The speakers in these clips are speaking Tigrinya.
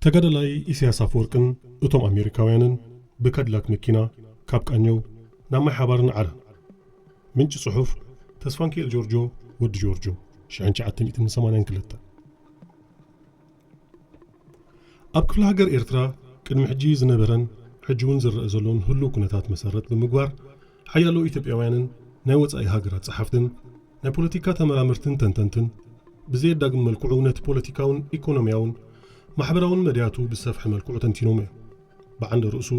ተጋዳላይ ኢሳያስ ኣፈወርቅን እቶም ኣሜሪካውያንን ብካድላክ መኪና ካብ ቃኘው ናብ ማይ ሓባርን ዓላ። ምንጪ ጽሑፍ፣ ተስፋንኪኤል ጆርጆ፣ ወዲ ጆርጆ፣ ሽሕን ትሽዓተ ሚእትን ሰማንያን ክልተን። ኣብ ክፍለ ሃገር ኤርትራ ቅድሚ ሕጂ ዝነበረን ሕጂ እውን ዝረአ ዘሎን ህሉው ኩነታት መሰረት ብምግባር፣ ሓያሎ ኢትዮጵያውያንን ናይ ወጻኢ ሃገራት ጸሓፍትን ናይ ፖለቲካ ተመራመርትን ተንተንትን ብዘየዳግም መልክዑ ነቲ ፖለቲካውን ኢኮኖሚያውን ማሕበራውን መድያቱ ብዝሰፍሐ መልክዑ ተንቲኖሞ እዮም። ብዓንደ ርእሱ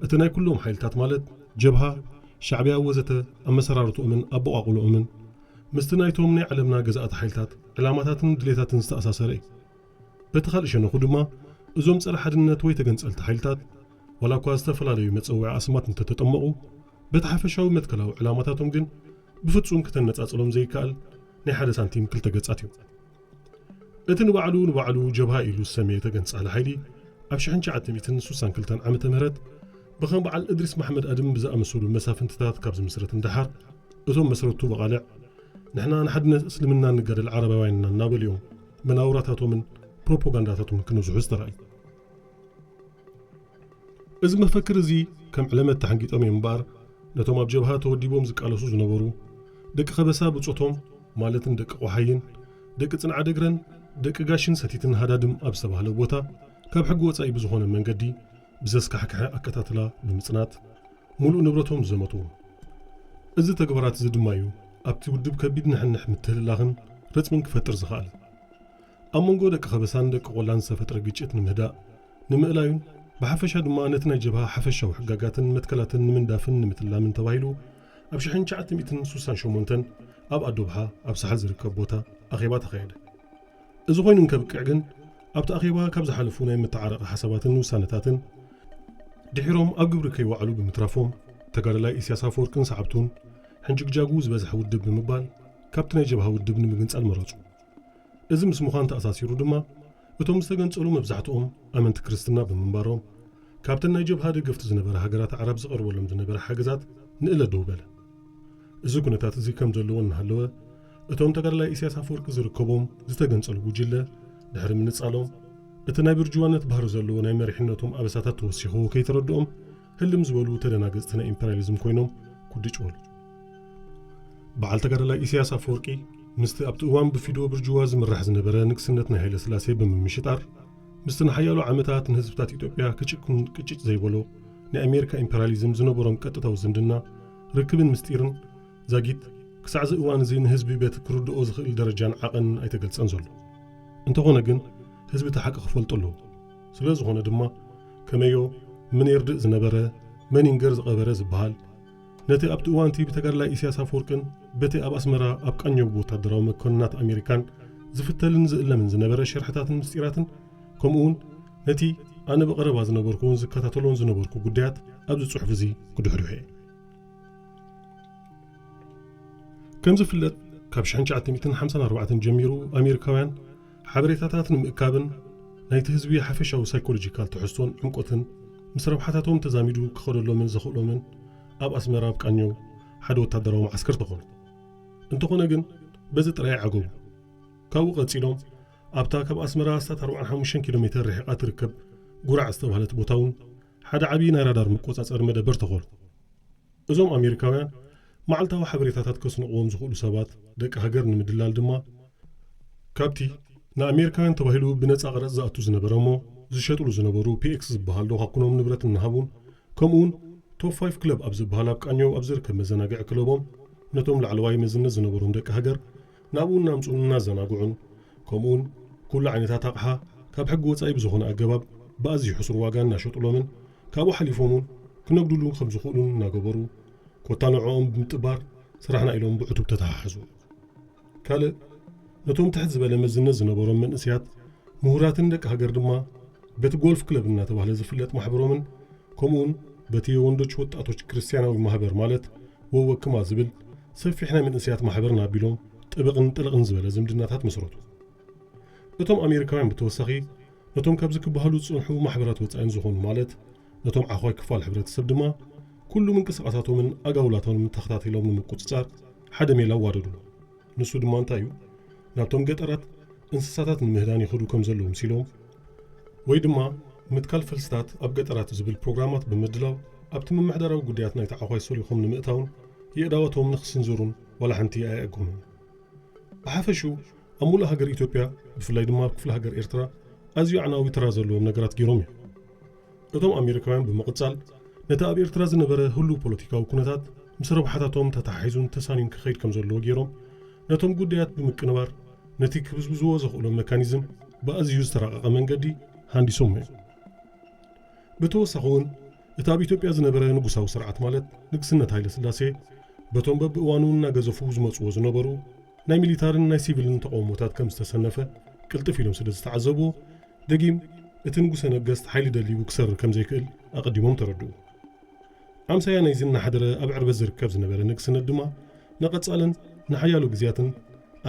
እቲ ናይ ኩሎም ሓይልታት ማለት ጀብሃ፣ ሻዕብያ ወዘተ ኣመሰራርትኦምን ኣበቋቑልኦምን ምስቲ ናይቶም ናይ ዓለምና ገዛእቲ ሓይልታት ዕላማታትን ድሌታትን ዝተኣሳሰረ እዩ። በቲ ካልእ ሸነኹ ድማ እዞም ጸረ ሓድነት ወይ ተገንጸልቲ ሓይልታት ዋላ እኳ ዝተፈላለዩ መጸውዒ ኣስማት እንተተጠመቑ፣ በቲ ሓፈሻዊ መትከላዊ ዕላማታቶም ግን ብፍጹም ክተነጻጽሎም ዘይከኣል ናይ ሓደ ሳንቲም ክልተ ገጻት እዮም። እቲ ንባዕሉ ንባዕሉ ጀብሃ ኢሉ ዝሰመየ ተገንጻሊ ሓይሊ ኣብ ሽሕን ትሽዓተ ሚእትን ስሳን ክልተን ዓመተ ምህረት ብኸም በዓል እድሪስ ማሕመድ ኣድም ብዝኣመሰሉ መሳፍንትታት ካብ ዝምስረት እንደሓር፣ እቶም መስረቱ ብቓልዕ ንሕና ንሓድነት እስልምና ንጋደል ዓረባውያን ኢና እናበሉ እዮም መናውራታቶምን ፕሮፓጋንዳታቶምን ክነዝሑ ዝተራእዩ። እዚ መፈክር እዚ ከም ዕለመት ተሓንጊጦም እዮም እምበኣር፣ ነቶም ኣብ ጀብሃ ተወዲቦም ዝቃለሱ ዝነበሩ ደቂ ከበሳ ብጾቶም፣ ማለትን ደቂ ቆሓይን፣ ደቂ ጽንዓ ደግረን፣ ደቂ ጋሽን ሰቲትን ሃዳድም ኣብ ዝተባህለ ቦታ ካብ ሕጊ ወጻኢ ብዝኾነ መንገዲ ብዘስካሕክሐ ኣከታትላ ብምጽናት፣ ሙሉእ ንብረቶም ዝዘመትዎም። እዚ ተግባራት እዚ ድማ እዩ ኣብቲ ውድብ ከቢድ ንሕንሕ ምትህልላኽን ረጽምን ክፈጥር ዝኸኣለ። ኣብ መንጎ ደቂ ከበሳን ደቂ ቆላን ዝተፈጥረ ግጭት ንምህዳእ፣ ንምእላዩን ብሓፈሻ ድማ ነቲ ናይ ጀብሃ ሓፈሻዊ ሕጋጋትን መትከላትን ንምንዳፍን ንምትላምን ተባሂሉ ኣብ ሽሕን ትሽዓተ ሚእትን ስሳን ሸሞንተን ኣብ ኣዶብሓ ኣብ ሳሕል ዝርከብ ቦታ ኣኼባ ተኻየደ። እዚ ኮይኑ እንከብቅዕ ግን ኣብቲ ኣኼባ ካብ ዝሓለፉ ናይ መተዓረቒ ሓሳባትን ውሳነታትን ድሒሮም ኣብ ግብሪ ከይወዓሉ ብምትራፎም ተጋዳላይ ኢሳያስ ኣፈወርቅን ሰዓብቱን ሕንጅግጃጉ ዝበዝሐ ውድብ ብምባል ካብቲ ናይ ጀብሃ ውድብ ንምግንጻል መረጹ። እዚ ምስ ምዃን ተኣሳሲሩ ድማ እቶም ዝተገንጸሉ መብዛሕትኦም ኣመንቲ ክርስትና ብምንባሮም ካብተን ናይ ጀብሃ ደገፍቲ ዝነበረ ሃገራት ኣዕራብ ዝቐርበሎም ዝነበረ ሓገዛት ንእለ ደው በለ። እዚ ኩነታት እዚ ከም ዘለዎ እናሃለወ እቶም ተጋዳላይ ኢሳያስ ኣፈወርቂ ዝርከቦም ዝተገንጸሉ ጉጅለ ድሕሪ ምንጻሎም እቲ ናይ ብርጅዋነት ባህሪ ዘለዎ ናይ መሪሕነቶም ኣበሳታት ተወሲኽዎ ከይተረድኦም ህልም ዝበሉ ተደናገጽቲ ናይ ኢምፐርያሊዝም ኮይኖም ኩድጭ በሉ። በዓል ተጋዳላይ ኢሳያስ ኣፈወርቂ ምስቲ ኣብቲ እዋን ብፊዶ ብርጅዋ ዝምራሕ ዝነበረ ንግስነት ናይ ሃይለ ስላሴ ብምምሽጣር ምስቲ ንሓያሎ ዓመታት ንህዝብታት ኢትዮጵያ ክጭኩን ቅጭጭ ዘይበሎ ናይ ኣሜሪካ ኢምፐርያሊዝም ዝነበሮም ቀጥታዊ ዝምድና ርክብን ምስጢርን ዛጊት ክሳዕ እዚ እዋን እዚ ንህዝቢ በቲ ክርድኦ ዝኽእል ደረጃን ዓቐንን ኣይተገልጸን ዘሎ። እንተኾነ ግን ህዝቢ እቲ ሓቂ ክፈልጦ ኣለዎ። ስለ ዝኾነ ድማ ከመዮ መን የርድእ ዝነበረ መን ይንገር ዝቐበረ ዝበሃል ነቲ ኣብቲ እዋንቲ ብተጋዳላይ ኢሳያስ ኣፈወርቅን በቲ ኣብ ኣስመራ ኣብ ቃኘው ብወታደራዊ መኮንናት ኣሜሪካን ዝፍተልን ዝእለምን ዝነበረ ሸርሕታትን ምስጢራትን ከምኡ እውን ነቲ ኣነ ብቐረባ ዝነበርኩን ዝከታተሎን ዝነበርኩ ጉዳያት ኣብዚ ጽሑፍ እዚ ክድሕድሖ እየ። ከም ዝፍለጥ ካብ ሽሕን ትሽዓተ ሚእትን ሓምሳን ኣርባዕተን ጀሚሩ ኣሜሪካውያን ሓበሬታታት ንምእካብን ናይቲ ህዝቢ ሓፈሻዊ ሳይኮሎጂካል ትሕዝቶን ዕምቆትን ምስ ረብሓታቶም ተዛሚዱ ክኸደሎምን ዘኽእሎምን ኣብ ኣስመራ ኣብ ቃኘው ሓደ ወታደራዊ መዓስከር ተኾኑ። እንተኾነ ግን በዚ ጥራይ ዓገቡ። ካብኡ ቀጺሎም ኣብታ ካብ ኣስመራ ኣስታት ኣርባዓን ሓሙሽተን ኪሎ ሜተር ርሒቓ ትርከብ ጉራዕ ዝተባህለት ቦታ እውን ሓደ ዓብዪ ናይ ራዳር መቆጻጸሪ መደበር ተኾኑ። እዞም ኣሜሪካውያን መዓልታዊ ሓበሬታታት ከስንቕዎም ዝኽእሉ ሰባት ደቂ ሃገር ንምድላል ድማ ካብቲ ንኣሜሪካውያን ተባሂሉ ብነጻ ቀረጽ ዝኣቱ ዝነበረ እሞ ዝሸጥሉ ዝነበሩ ፒኤክስ ዝበሃል ዶ ካኩኖም ንብረት እናሃቡን ከምኡውን ቶፕ ፋይቭ ክለብ ኣብ ዝበሃል ኣብ ቃኘው ኣብ ዝርከብ መዘናግዒ ክለቦም ነቶም ላዕለዋይ መዝነት ዝነበሮም ደቂ ሃገር ናብኡ እናምጽኡን እናዘናግዑን ከምኡውን ኩሉ ዓይነታት ኣቕሓ ካብ ሕጊ ወጻኢ ብዝኾነ ኣገባብ ብኣዝዩ ሕሱር ዋጋ እናሸጡሎምን ካብኡ ሓሊፎም እውን ክነግዱሉ ከም ዝኽእሉን እናገበሩ ኮታ ንዕኦም ብምጥባር ስራሕና ኢሎም ብዕቱብ ተተሓሓዙ። ካልእ ነቶም ትሕት ዝበለ መዝነት ዝነበሮም መንእሰያት ምሁራትን ደቂ ሃገር ድማ በቲ ጎልፍ ክለብ እናተባህለ ዝፍለጥ ማሕበሮምን ከምኡውን በቲ የወንዶች ወጣቶች ክርስቲያናዊ ማህበር ማለት ወወክማ ዝብል ሰፊሕ ናይ መንእሰያት ማሕበርን ኣቢሎም ጥብቕን ጥልቕን ዝበለ ዝምድናታት መስረቱ። እቶም ኣሜሪካውያን ብተወሳኺ ነቶም ካብዚ ክበሃሉ ዝጸንሑ ማሕበራት ወጻኢን ዝኾኑ ማለት ነቶም ዓዃይ ክፋል ሕብረተሰብ ድማ ኩሉ ምንቅስቓሳቶምን ኣጋውላቶምን ተኸታቲሎም ንምቁጽጻር ሓደ ሜላ ኣዋደዱ። ንሱ ድማ እንታይ እዩ? ናብቶም ገጠራት እንስሳታት ንምህዳን ይኸዱ ከም ዘለዉ ምሲሎም ወይ ድማ ምትካል ፈልስታት ኣብ ገጠራት ዝብል ፕሮግራማት ብምድላው ኣብቲ ምምሕዳራዊ ጉዳያት ናይቲ ዓዃይ ሰሊኾም ንምእታውን የእዳዋቶም ንኽስንዝሩን ዋላ ሓንቲ ኣየእጎምን። ብሓፈሽኡ ኣብ ሙሉእ ሃገር ኢትዮጵያ፣ ብፍላይ ድማ ኣብ ክፍለ ሃገር ኤርትራ ኣዝዩ ኣዕናዊ ተራ ዘለዎም ነገራት ገይሮም እዮም። እቶም ኣሜሪካውያን ብምቕጻል ነቲ ኣብ ኤርትራ ዝነበረ ህሉው ፖለቲካዊ ኩነታት ምስ ረብሓታቶም ተተሓሒዙን ተሳንዩን ክኸይድ ከም ዘለዎ ገይሮም ነቶም ጉዳያት ብምቅንባር ነቲ ክብዝብዝዎ ዘኽእሎም መካኒዝም ብኣዝዩ ዝተራቐቐ መንገዲ ሃንዲሶም እዮም። ብተወሳኺ እውን እቲ ኣብ ኢትዮጵያ ዝነበረ ንጉሳዊ ስርዓት ማለት ንግስነት ሃይለ ስላሴ በቶም በብእዋኑ እናገዘፉ ዝመጽዎ ዝነበሩ ናይ ሚሊታርን ናይ ሲቪልን ተቃውሞታት ከም ዝተሰነፈ ቅልጥፍ ኢሎም ስለ ዝተዓዘብዎ ደጊም እቲ ንጉሰ ነገስት ሓይሊ ደሊቡ ክሰርር ከም ዘይክእል ኣቐዲሞም ተረድኡ። ኣምሳያ ናይዚ እናሓደረ ኣብ ዕርበት ዝርከብ ዝነበረ ንግስነት ድማ ንቐጻልን ንሓያሎ ግዜያትን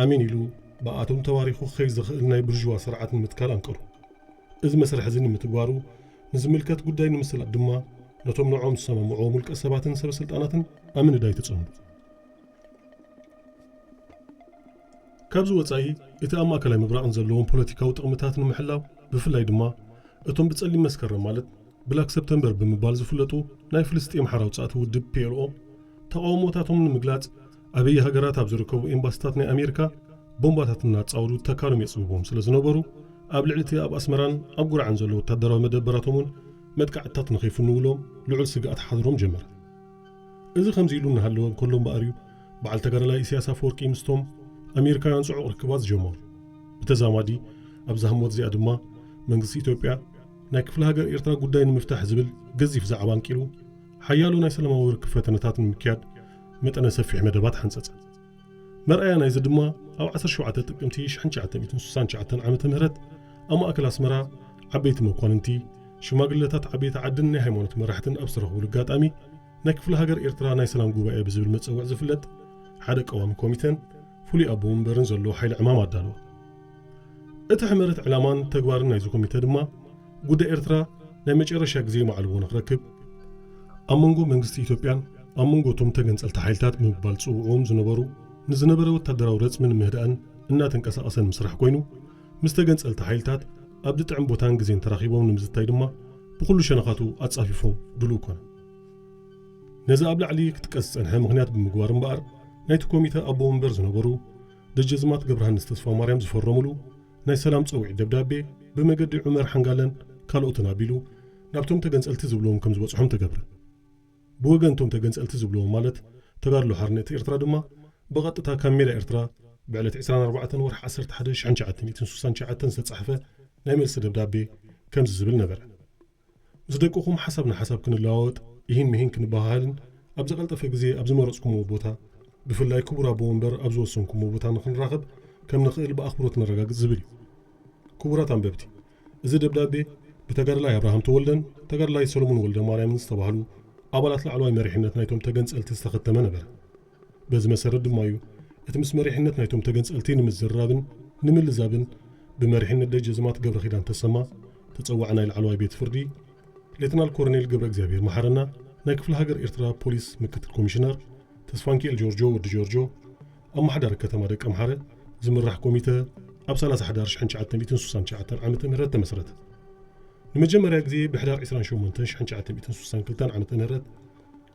ኣሜን ኢሉ ብኣቶም ተባሪኹ ክኸይድ ዝኽእል ናይ ብርዥዋ ስርዓት ንምትካል ኣንቀሩ። እዚ መስርሕ እዚ ንምትግባሩ ንዝምልከት ጉዳይ ንምስላጥ ድማ ነቶም ንዕኦም ዝሰማምዕዎም ውልቀ ሰባትን ሰበ ስልጣናትን ኣብ ምንዳይ ተጸምዱ። ካብዚ ወጻኢ እቲ ኣብ ማእከላይ ምብራቕን ዘለዎም ፖለቲካዊ ጥቕምታት ንምሕላው ብፍላይ ድማ እቶም ብጸሊም መስከረም ማለት ብላክ ሰፕተምበር ብምባል ዝፍለጡ ናይ ፍልስጤም ሓራ ውጻእቲ ውድብ ፒኤልኦ ተቃውሞታቶም ንምግላጽ ኣበይ ሃገራት ኣብ ዝርከቡ ኤምባሲታት ናይ ኣሜሪካ ቦምባታት እናጻወዱ ተካሎም የጽብዎም ስለ ዝነበሩ ኣብ ልዕሊ እቲ ኣብ ኣስመራን ኣብ ጉራዕን ዘሎ ወታደራዊ መደበራቶም እውን መጥቃዕትታት ንኸይፍንውሎም ልዑል ስግኣት ሓድሮም ጀመረ። እዚ ከምዚ ኢሉ እናሃለወ እንከሎ እምበኣር እዩ በዓል ተጋዳላይ ኢሳያስ ኣፈወርቂ ምስቶም ኣሜሪካውያን ጽዑቕ ርክባት ዝጀመሩ። ብተዛማዲ ኣብዛ ህሞት እዚኣ ድማ መንግስቲ ኢትዮጵያ ናይ ክፍለ ሃገር ኤርትራ ጉዳይ ንምፍታሕ ዝብል ገዚፍ ዛዕባ ኣንቂሉ ሓያሎ ናይ ሰላማዊ ርክብ ፈተነታት ንምክያድ መጠነ ሰፊሕ መደባት ሓንጸጸ። መርኣያ ናይዚ ድማ ኣብ ዓሰርተ ሸውዓተ ጥቅምቲ ሺሕ ትሽዓተ ሚእትን ስሳን ትሽዓተን ዓመተ ምህረት ኣብ ማእከል ኣስመራ ዓበይቲ መኳንንቲ፣ ሽማግለታት ዓበይቲ ዓድን ናይ ሃይማኖት መራሕትን ኣብ ዝተረኽቡሉ ኣጋጣሚ ናይ ክፍለ ሃገር ኤርትራ ናይ ሰላም ጉባኤ ብዝብል መጸውዕ ዝፍለጥ ሓደ ቀዋሚ ኮሚተን ፍሉይ ኣቦ ወንበርን ዘለዎ ሓይሊ ዕማም ኣዳለወ። እቲ ሕመረት ዕላማን ተግባርን ናይዚ ኮሚተ ድማ ጉዳይ ኤርትራ ናይ መጨረሻ ግዜ ማዕልቦ ንኽረክብ ኣብ መንጎ መንግስቲ ኢትዮጵያን ኣብ መንጎ እቶም ተገንጸልቲ ሓይልታት ብምባል ጽውዕዎም ዝነበሩ ንዝነበረ ወታደራዊ ረጽሚ ንምህዳእን እናተንቀሳቐሰን ምስራሕ ኮይኑ ምስ ተገንጸልቲ ሓይልታት ኣብ ዝጥዕም ቦታን ግዜን ተራኺቦም ንምዝታይ ድማ ብኹሉ ሸነኻቱ ኣጻፊፎም ድልው ኮነ። ነዚ ኣብ ላዕሊ ክጥቀስ ዝጸንሐ ምኽንያት ብምግባር እምበኣር ናይቲ ኮሚተ ኣቦ ወንበር ዝነበሩ ደጀዝማት ገብረሃንስ ተስፋ ማርያም ዝፈረሙሉ ናይ ሰላም ጸውዒት ደብዳቤ ብመገዲ ዑመር ሓንጋለን ካልኦትን ኣቢሉ ናብቶም ተገንጸልቲ ዝብልዎም ከም ዝበጽሖም ተገብረ። ብወገን እቶም ተገንጸልቲ ዝብልዎም ማለት ተጋድሎ ሓርነት ኤርትራ ድማ ብቐጥታ ካብ ሜዳ ኤርትራ ብዕለት ዕስራን ኣርባዕተን ወርሒ ዓሰርተ ሓደ ሺሕ ትሽዓተ ሚእትን ስሳን ትሽዓተን ዝተጻሕፈ ናይ መልሲ ደብዳቤ ከምዚ ዝብል ነበረ። ምስ ደቅኹም ሓሳብ ንሓሳብ ክንለዋወጥ፣ ኢሂን ምሂን ክንበሃሃልን ኣብ ዝቐልጠፈ ግዜ ኣብ ዝመረጽኩምዎ ቦታ፣ ብፍላይ ክቡር ኣቦ ወንበር ኣብ ዝወሰንኩምዎ ቦታ ንኽንራኸብ ከም ንኽእል ብኣኽብሮት ነረጋግጽ ዝብል እዩ። ክቡራት ኣንበብቲ፣ እዚ ደብዳቤ ብተጋዳላይ ኣብርሃም ተወልደን ተጋዳላይ ሰሎሞን ወልደ ማርያምን ዝተባህሉ ኣባላት ላዕለዋይ መሪሕነት ናይቶም ተገንጸልቲ ዝተኸተመ ነበረ። በዚ መሰረት ድማ እዩ እቲ ምስ መሪሕነት ናይቶም ተገንጸልቲ ንምዝርራብን ንምልዛብን ብመሪሕነት ደጀዝማት ገብረ ኪዳን ተሰማ ተጸዋዒ ናይ ላዕለዋይ ቤት ፍርዲ ሌተናል ኮሎኔል ገብረ እግዚኣብሔር መሓረና ናይ ክፍለ ሃገር ኤርትራ ፖሊስ ምክትል ኮሚሽነር ተስፋንኪኤል ጆርጆ ወዲ ጆርጆ ኣመሓዳሪ ከተማ ደቀምሓረ ዝምራሕ ኮሚተ ኣብ ሰላሳ ሕዳር ሺሕ ትሽዓተ ሚእትን ስሳን ትሽዓተን ዓመተ ምህረት ተመስረተ። ንመጀመርያ ግዜ ብሕዳር ዕስራን ሸሞንተን ሺሕ ትሽዓተ ሚእትን ስሳን ክልተን ዓመተ ምህረት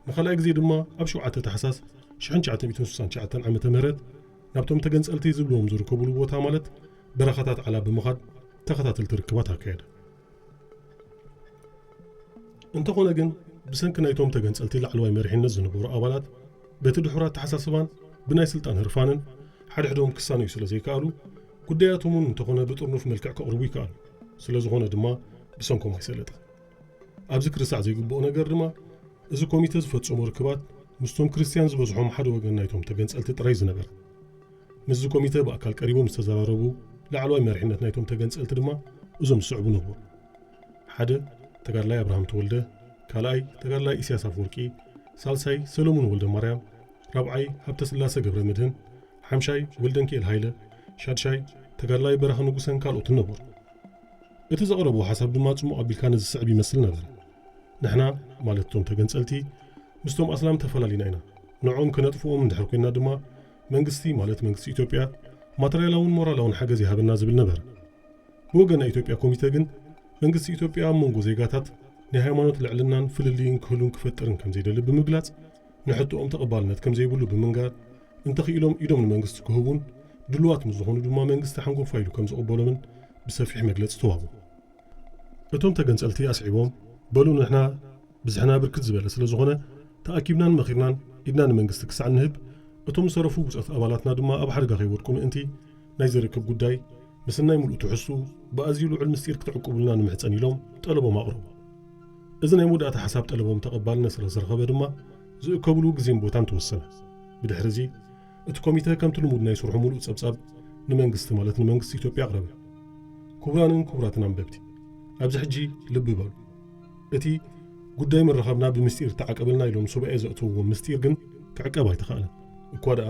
ንኻልኣይ ግዜ ድማ ኣብ ሸውዓተ ታሕሳስ ሺሕ ትሽዓተ ሚእትን ስሳን ትሽዓተን ዓመተ ምህረት ናብቶም ተገንጸልቲ ዝብልዎም ዝርከብሉ ቦታ ማለት በረኻታት ዓላ ብምኻድ ተኸታተልቲ ርክባት ኣካየደ። እንተኾነ ግን ብሰንኪ ናይቶም ተገንጸልቲ ላዕለዋይ መሪሕነት ዝነበሩ ኣባላት በቲ ድሑር ኣተሓሳስባን ብናይ ስልጣን ህርፋንን ሓድሕዶም ክሳነዩ ስለ ዘይከኣሉ ጉዳያቶም እውን እንተኾነ ብጥርኑፍ መልክዕ ከቕርቡ ይከኣሉ። ስለ ዝኾነ ድማ ብሰንኮም ኣይሰለጠን። ኣብዚ ክርሳዕ ዘይግብኦ ነገር ድማ እዚ ኮሚተ ዝፈጸሞ ርክባት ምስቶም ክርስትያን ዝበዝሖም ሓደ ወገን ናይቶም ተገንጸልቲ ጥራይ ዝነበረ። ምስዚ ኮሚተ ብኣካል ቀሪቦም ዝተዘራረቡ ላዕለዋይ መሪሕነት ናይቶም ተገንጸልቲ ድማ እዞም ዝስዕቡ ነበሩ። ሓደ ተጋድላይ ኣብርሃም ተወልደ፣ ካልኣይ ተጋድላይ ኢሳያስ ኣፈወርቂ፣ ሳልሳይ ሰሎሙን ወልደ ማርያም፣ ራብዓይ ሃብተስላሰ ገብረ መድህን፣ ሓምሻይ ወልደንኪኤል ሃይለ፣ ሻድሻይ ተጋድላይ በረኸ ንጉሰን ካልኦትን ነበሩ። እቲ ዘቕረብዎ ሓሳብ ድማ ጽሙቕ ኣቢልካ ነዚ ዝስዕብ ይመስል ነበረ። ንሕና ማለት እቶም ተገንጸልቲ ምስቶም ኣስላም ተፈላሊና ኢና። ንዕኦም ከነጥፍኦም እንድሕር ኮይንና ድማ መንግስቲ ማለት መንግስቲ ኢትዮጵያ ማተርያላውን ሞራላውን ሓገዝ ይሃበና ዝብል ነበረ። ብወገን ናይ ኢትዮጵያ ኮሚተ ግን መንግስቲ ኢትዮጵያ ኣብ መንጎ ዜጋታት ናይ ሃይማኖት ልዕልናን ፍልልይን ክህሉን ክፈጥርን ከም ዘይደሊ ብምግላጽ፣ ንሕቶኦም ተቐባልነት ከም ዘይብሉ ብምንጋር፣ እንተኽኢሎም ኢዶም ንመንግስቲ ክህቡን ድሉዋት ምስ ዝኾኑ ድማ መንግስቲ ሓንጎፋ ኢሉ ከም ዝቕበሎምን ብሰፊሕ መግለጺ ተዋህቦ። እቶም ተገንጸልቲ ኣስዒቦም፣ በሉ ንሕና ብዝሕና ብርክት ዝበለ ስለ ዝኾነ፣ ተኣኪብናን መኺርናን ኢድና ንመንግስቲ ክሳዕ ንህብ፣ እቶም ዝተረፉ ብጾት ኣባላትና ድማ ኣብ ሓደጋ ከይወድቁ ምእንቲ፣ ናይ ዝርክብ ጉዳይ፣ ምስናይ ምሉእ ትሕዝትኡ ብኣዝዩ ልዑል ምስጢር ክትዕቁቡልና ንምሕጸን ኢሎም ጠለቦም ኣቕረቡ። እዚ ናይ መወዳእታ ሓሳብ ጠለቦም ተቐባልነት ስለ ዝረኸበ ድማ፣ ዝእከብሉ ግዜን ቦታን ተወሰነ። ብድሕሪ እዚ፣ እቲ ኮሚተ ከምቲ ልሙድ ናይ ስርሑ ምሉእ ጸብጻብ ንመንግስቲ ማለት ንመንግስቲ ኢትዮጵያ ኣቕረበ። ክቡራንን ክቡራትን ኣንበብቲ፣ ኣብዚ ሕጂ ልቢ በሉ። እቲ ጉዳይ ምርኻብና ብምስጢር ይተዓቀበልና ኢሎም ሱባኤ ዘእተውዎ ምስጢር ግን ክዕቀብ ኣይተኻእለን። እኳ ደኣ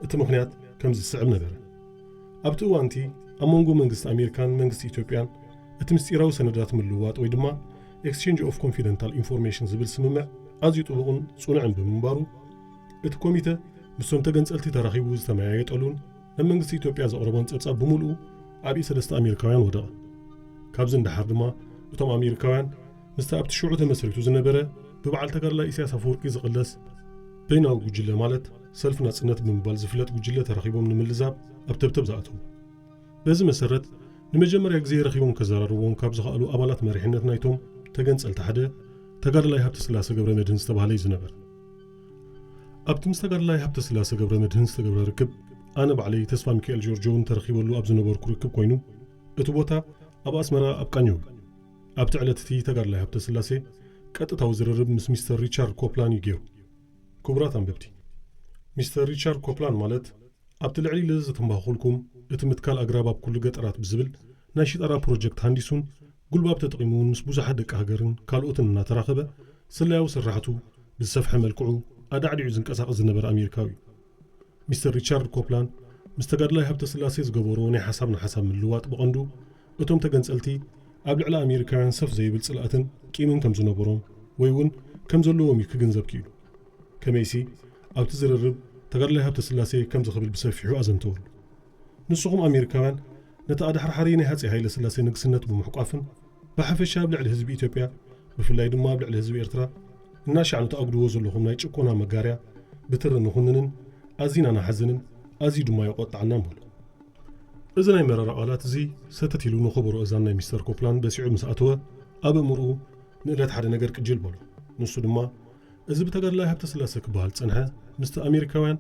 እቲ ምኽንያት ከምዚ ዝስዕብ ነበረ። ኣብቲ እዋንቲ ኣብ መንጎ መንግስቲ ኣሜሪካን መንግስቲ ኢትዮጵያን እቲ ምስጢራዊ ሰነዳት ምልውዋጥ ወይ ድማ Exchange of Confidential Information ዝብል ስምምዕ ኣዝዩ ጥቡቕን ጽኑዕን ብምንባሩ፣ እቲ ኮሚተ ምስቶም ተገንጸልቲ ተራኺቡ ዝተመያየጠሉን ናብ መንግስቲ ኢትዮጵያ ዘቕረቦን ጸብጻብ ብምልኡ ኣብ ኢድ ሰለስተ ኣሜሪካውያን ወደቐ። ካብዚ ንደሓር ድማ እቶም ኣሜሪካውያን ምስቲ ኣብቲ ሽዑ ተመስሪቱ ዝነበረ ብበዓል ተጋዳላይ ኢሳያስ ኣፈወርቂ ዝቕለስ በይናዊ ጉጅለ ማለት ሰልፊ ናጽነት ብምባል ዝፍለጥ ጉጅለ ተራኺቦም ንምልዛብ ኣብ ተብተብ ዝኣተዉ። በዚ መሰረት ንመጀመርያ ግዜ ረኺቦም ከዘራርብዎም ካብ ዝኸኣሉ ኣባላት መሪሕነት ናይቶም ተገንጸልቲ ሓደ ተጋዳላይ ሃብተስላሰ ገብረ መድህን ዝተባህለ እዩ ዝነበር። ኣብቲ ምስ ተጋዳላይ ሃብተስላሰ ገብረ መድህን ዝተገብረ ርክብ ኣነ ባዕለይ ተስፋ ሚካኤል ጆርጆ እውን ተረኺበሉ ኣብ ዝነበርኩ ርክብ ኮይኑ፣ እቲ ቦታ ኣብ ኣስመራ ኣብ ቃኘው እዩ። ኣብቲ ዕለት እቲ ተጋዳላይ ሃብተስላሴ ቀጥታዊ ዝርርብ ምስ ሚስተር ሪቻርድ ኮፕላን እዩ ገይሩ። ክቡራት ኣንበብቲ፣ ሚስተር ሪቻርድ ኮፕላን ማለት ኣብቲ ልዕሊ ኢለ ዘተንባህኹልኩም እቲ ምትካል ኣግራብ ኣብ ኩሉ ገጠራት ብዝብል ናይ ሽጣራ ፕሮጀክት ሃንዲሱን ጉልባብ ተጠቒሙ እውን ምስ ብዙሓት ደቂ ሃገርን ካልኦትን እናተራኸበ ስለያዊ ስራሕቱ ብዝሰፍሐ መልክዑ ኣዳዕዲዑ ዝንቀሳቐስ ዝነበረ ኣሜሪካዊ እዩ። ሚስተር ሪቻርድ ኮፕላን ምስ ተጋዳላይ ሃብተስላሴ ዝገበሮ ናይ ሓሳብ ንሓሳብ ምልዋጥ ብቐንዱ እቶም ተገንጸልቲ ኣብ ልዕሊ ኣሜሪካውያን ሰፍ ዘይብል ጽልኣትን ቂምን ከም ዝነበሮም ወይ እውን ከም ዘለዎም እዩ ክግንዘብ ክኢሉ። ከመይሲ ኣብቲ ዝርርብ ተጋዳላይ ሃብተስላሴ ከምዚ ክብል ብሰፊሑ ኣዘንተወሉ። ንስኹም ኣሜሪካውያን ነቲ ኣድሓርሓሪ ናይ ሃጸይ ሃይለ ስላሴ ንግስነት ብምሕቋፍን ብሓፈሻ ኣብ ልዕሊ ህዝቢ ኢትዮጵያ ብፍላይ ድማ ኣብ ልዕሊ ህዝቢ ኤርትራ እናሻዕ ንትኣጉድዎ ዘለኹም ናይ ጭቆና መጋርያ ብትሪ ንኹንንን ኣዚና ንሓዝንን ኣዝዩ ድማ የቆጥዓናን በሉ። እዚ ናይ መረራ ቃላት እዚ ሰተት ኢሉ ንኸበሮ እዛን ናይ ሚስተር ኮፕላንድ በሲዑ ምስ ኣተወ ኣብ ኣእምርኡ ንእለት ሓደ ነገር ቅጅል በሎ። ንሱ ድማ እዚ ብተጋዳላይ ሃብተስላሰ ክበሃል ዝጸንሐ ምስቲ ኣሜሪካውያን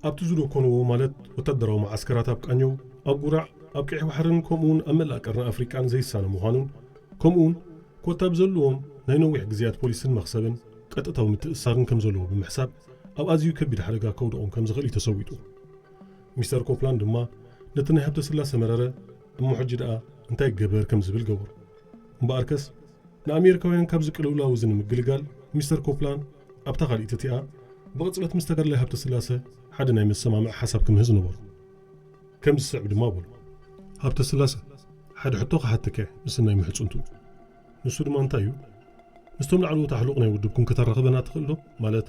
ኣብቲ ዝደኮንዎ ማለት ወታደራዊ መዓስከራት ኣብ ቃኘው፣ ኣብ ጉራዕ፣ ኣብ ቀይሕ ባሕርን ከምኡውን ኣብ መላእ ቀርኒ ኣፍሪቃን ዘይሳነ ምዃኑን ከምኡውን ኮታ ብዘለዎም ናይ ነዊሕ ግዜያት ፖሊስን መኽሰብን ቀጥታዊ ምትእስሳርን ከም ዘለዎ ብምሕሳብ ኣብ ኣዝዩ ከቢድ ሓደጋ ከውድቖም ከም ዝኽእል እዩ ተሰዊጡ። ሚስተር ኮፕላንድ ድማ ነቲ ናይ ሃብተስላሰ መረረ እሞ ሕጂ ደኣ እንታይ ይገበር ከም ዝብል ገበሩ። እምበኣርከስ ንኣሜሪካውያን ካብዚ ቅልውላው እዚ ንምግልጋል ሚስተር ኮፕላን ኣብታ ካልኢት እቲኣ ብቕጽበት ምስ ተጋዳላይ ሃብተስላሰ ሓደ ናይ መሰማምዒ ሓሳብ ክምህዝ ነበሩ። ከም ዝስዕብ ድማ በሉ። ሃብተስላሰ፣ ሓደ ሕቶ ክሓተካ እየ ምስናይ ምሕጽንቱ። ንሱ ድማ እንታይ እዩ? ምስቶም ላዕለዎት ኣሕሉቕ ናይ ውድብኩም ከተራኽበና ትኽእል ዶ? ማለት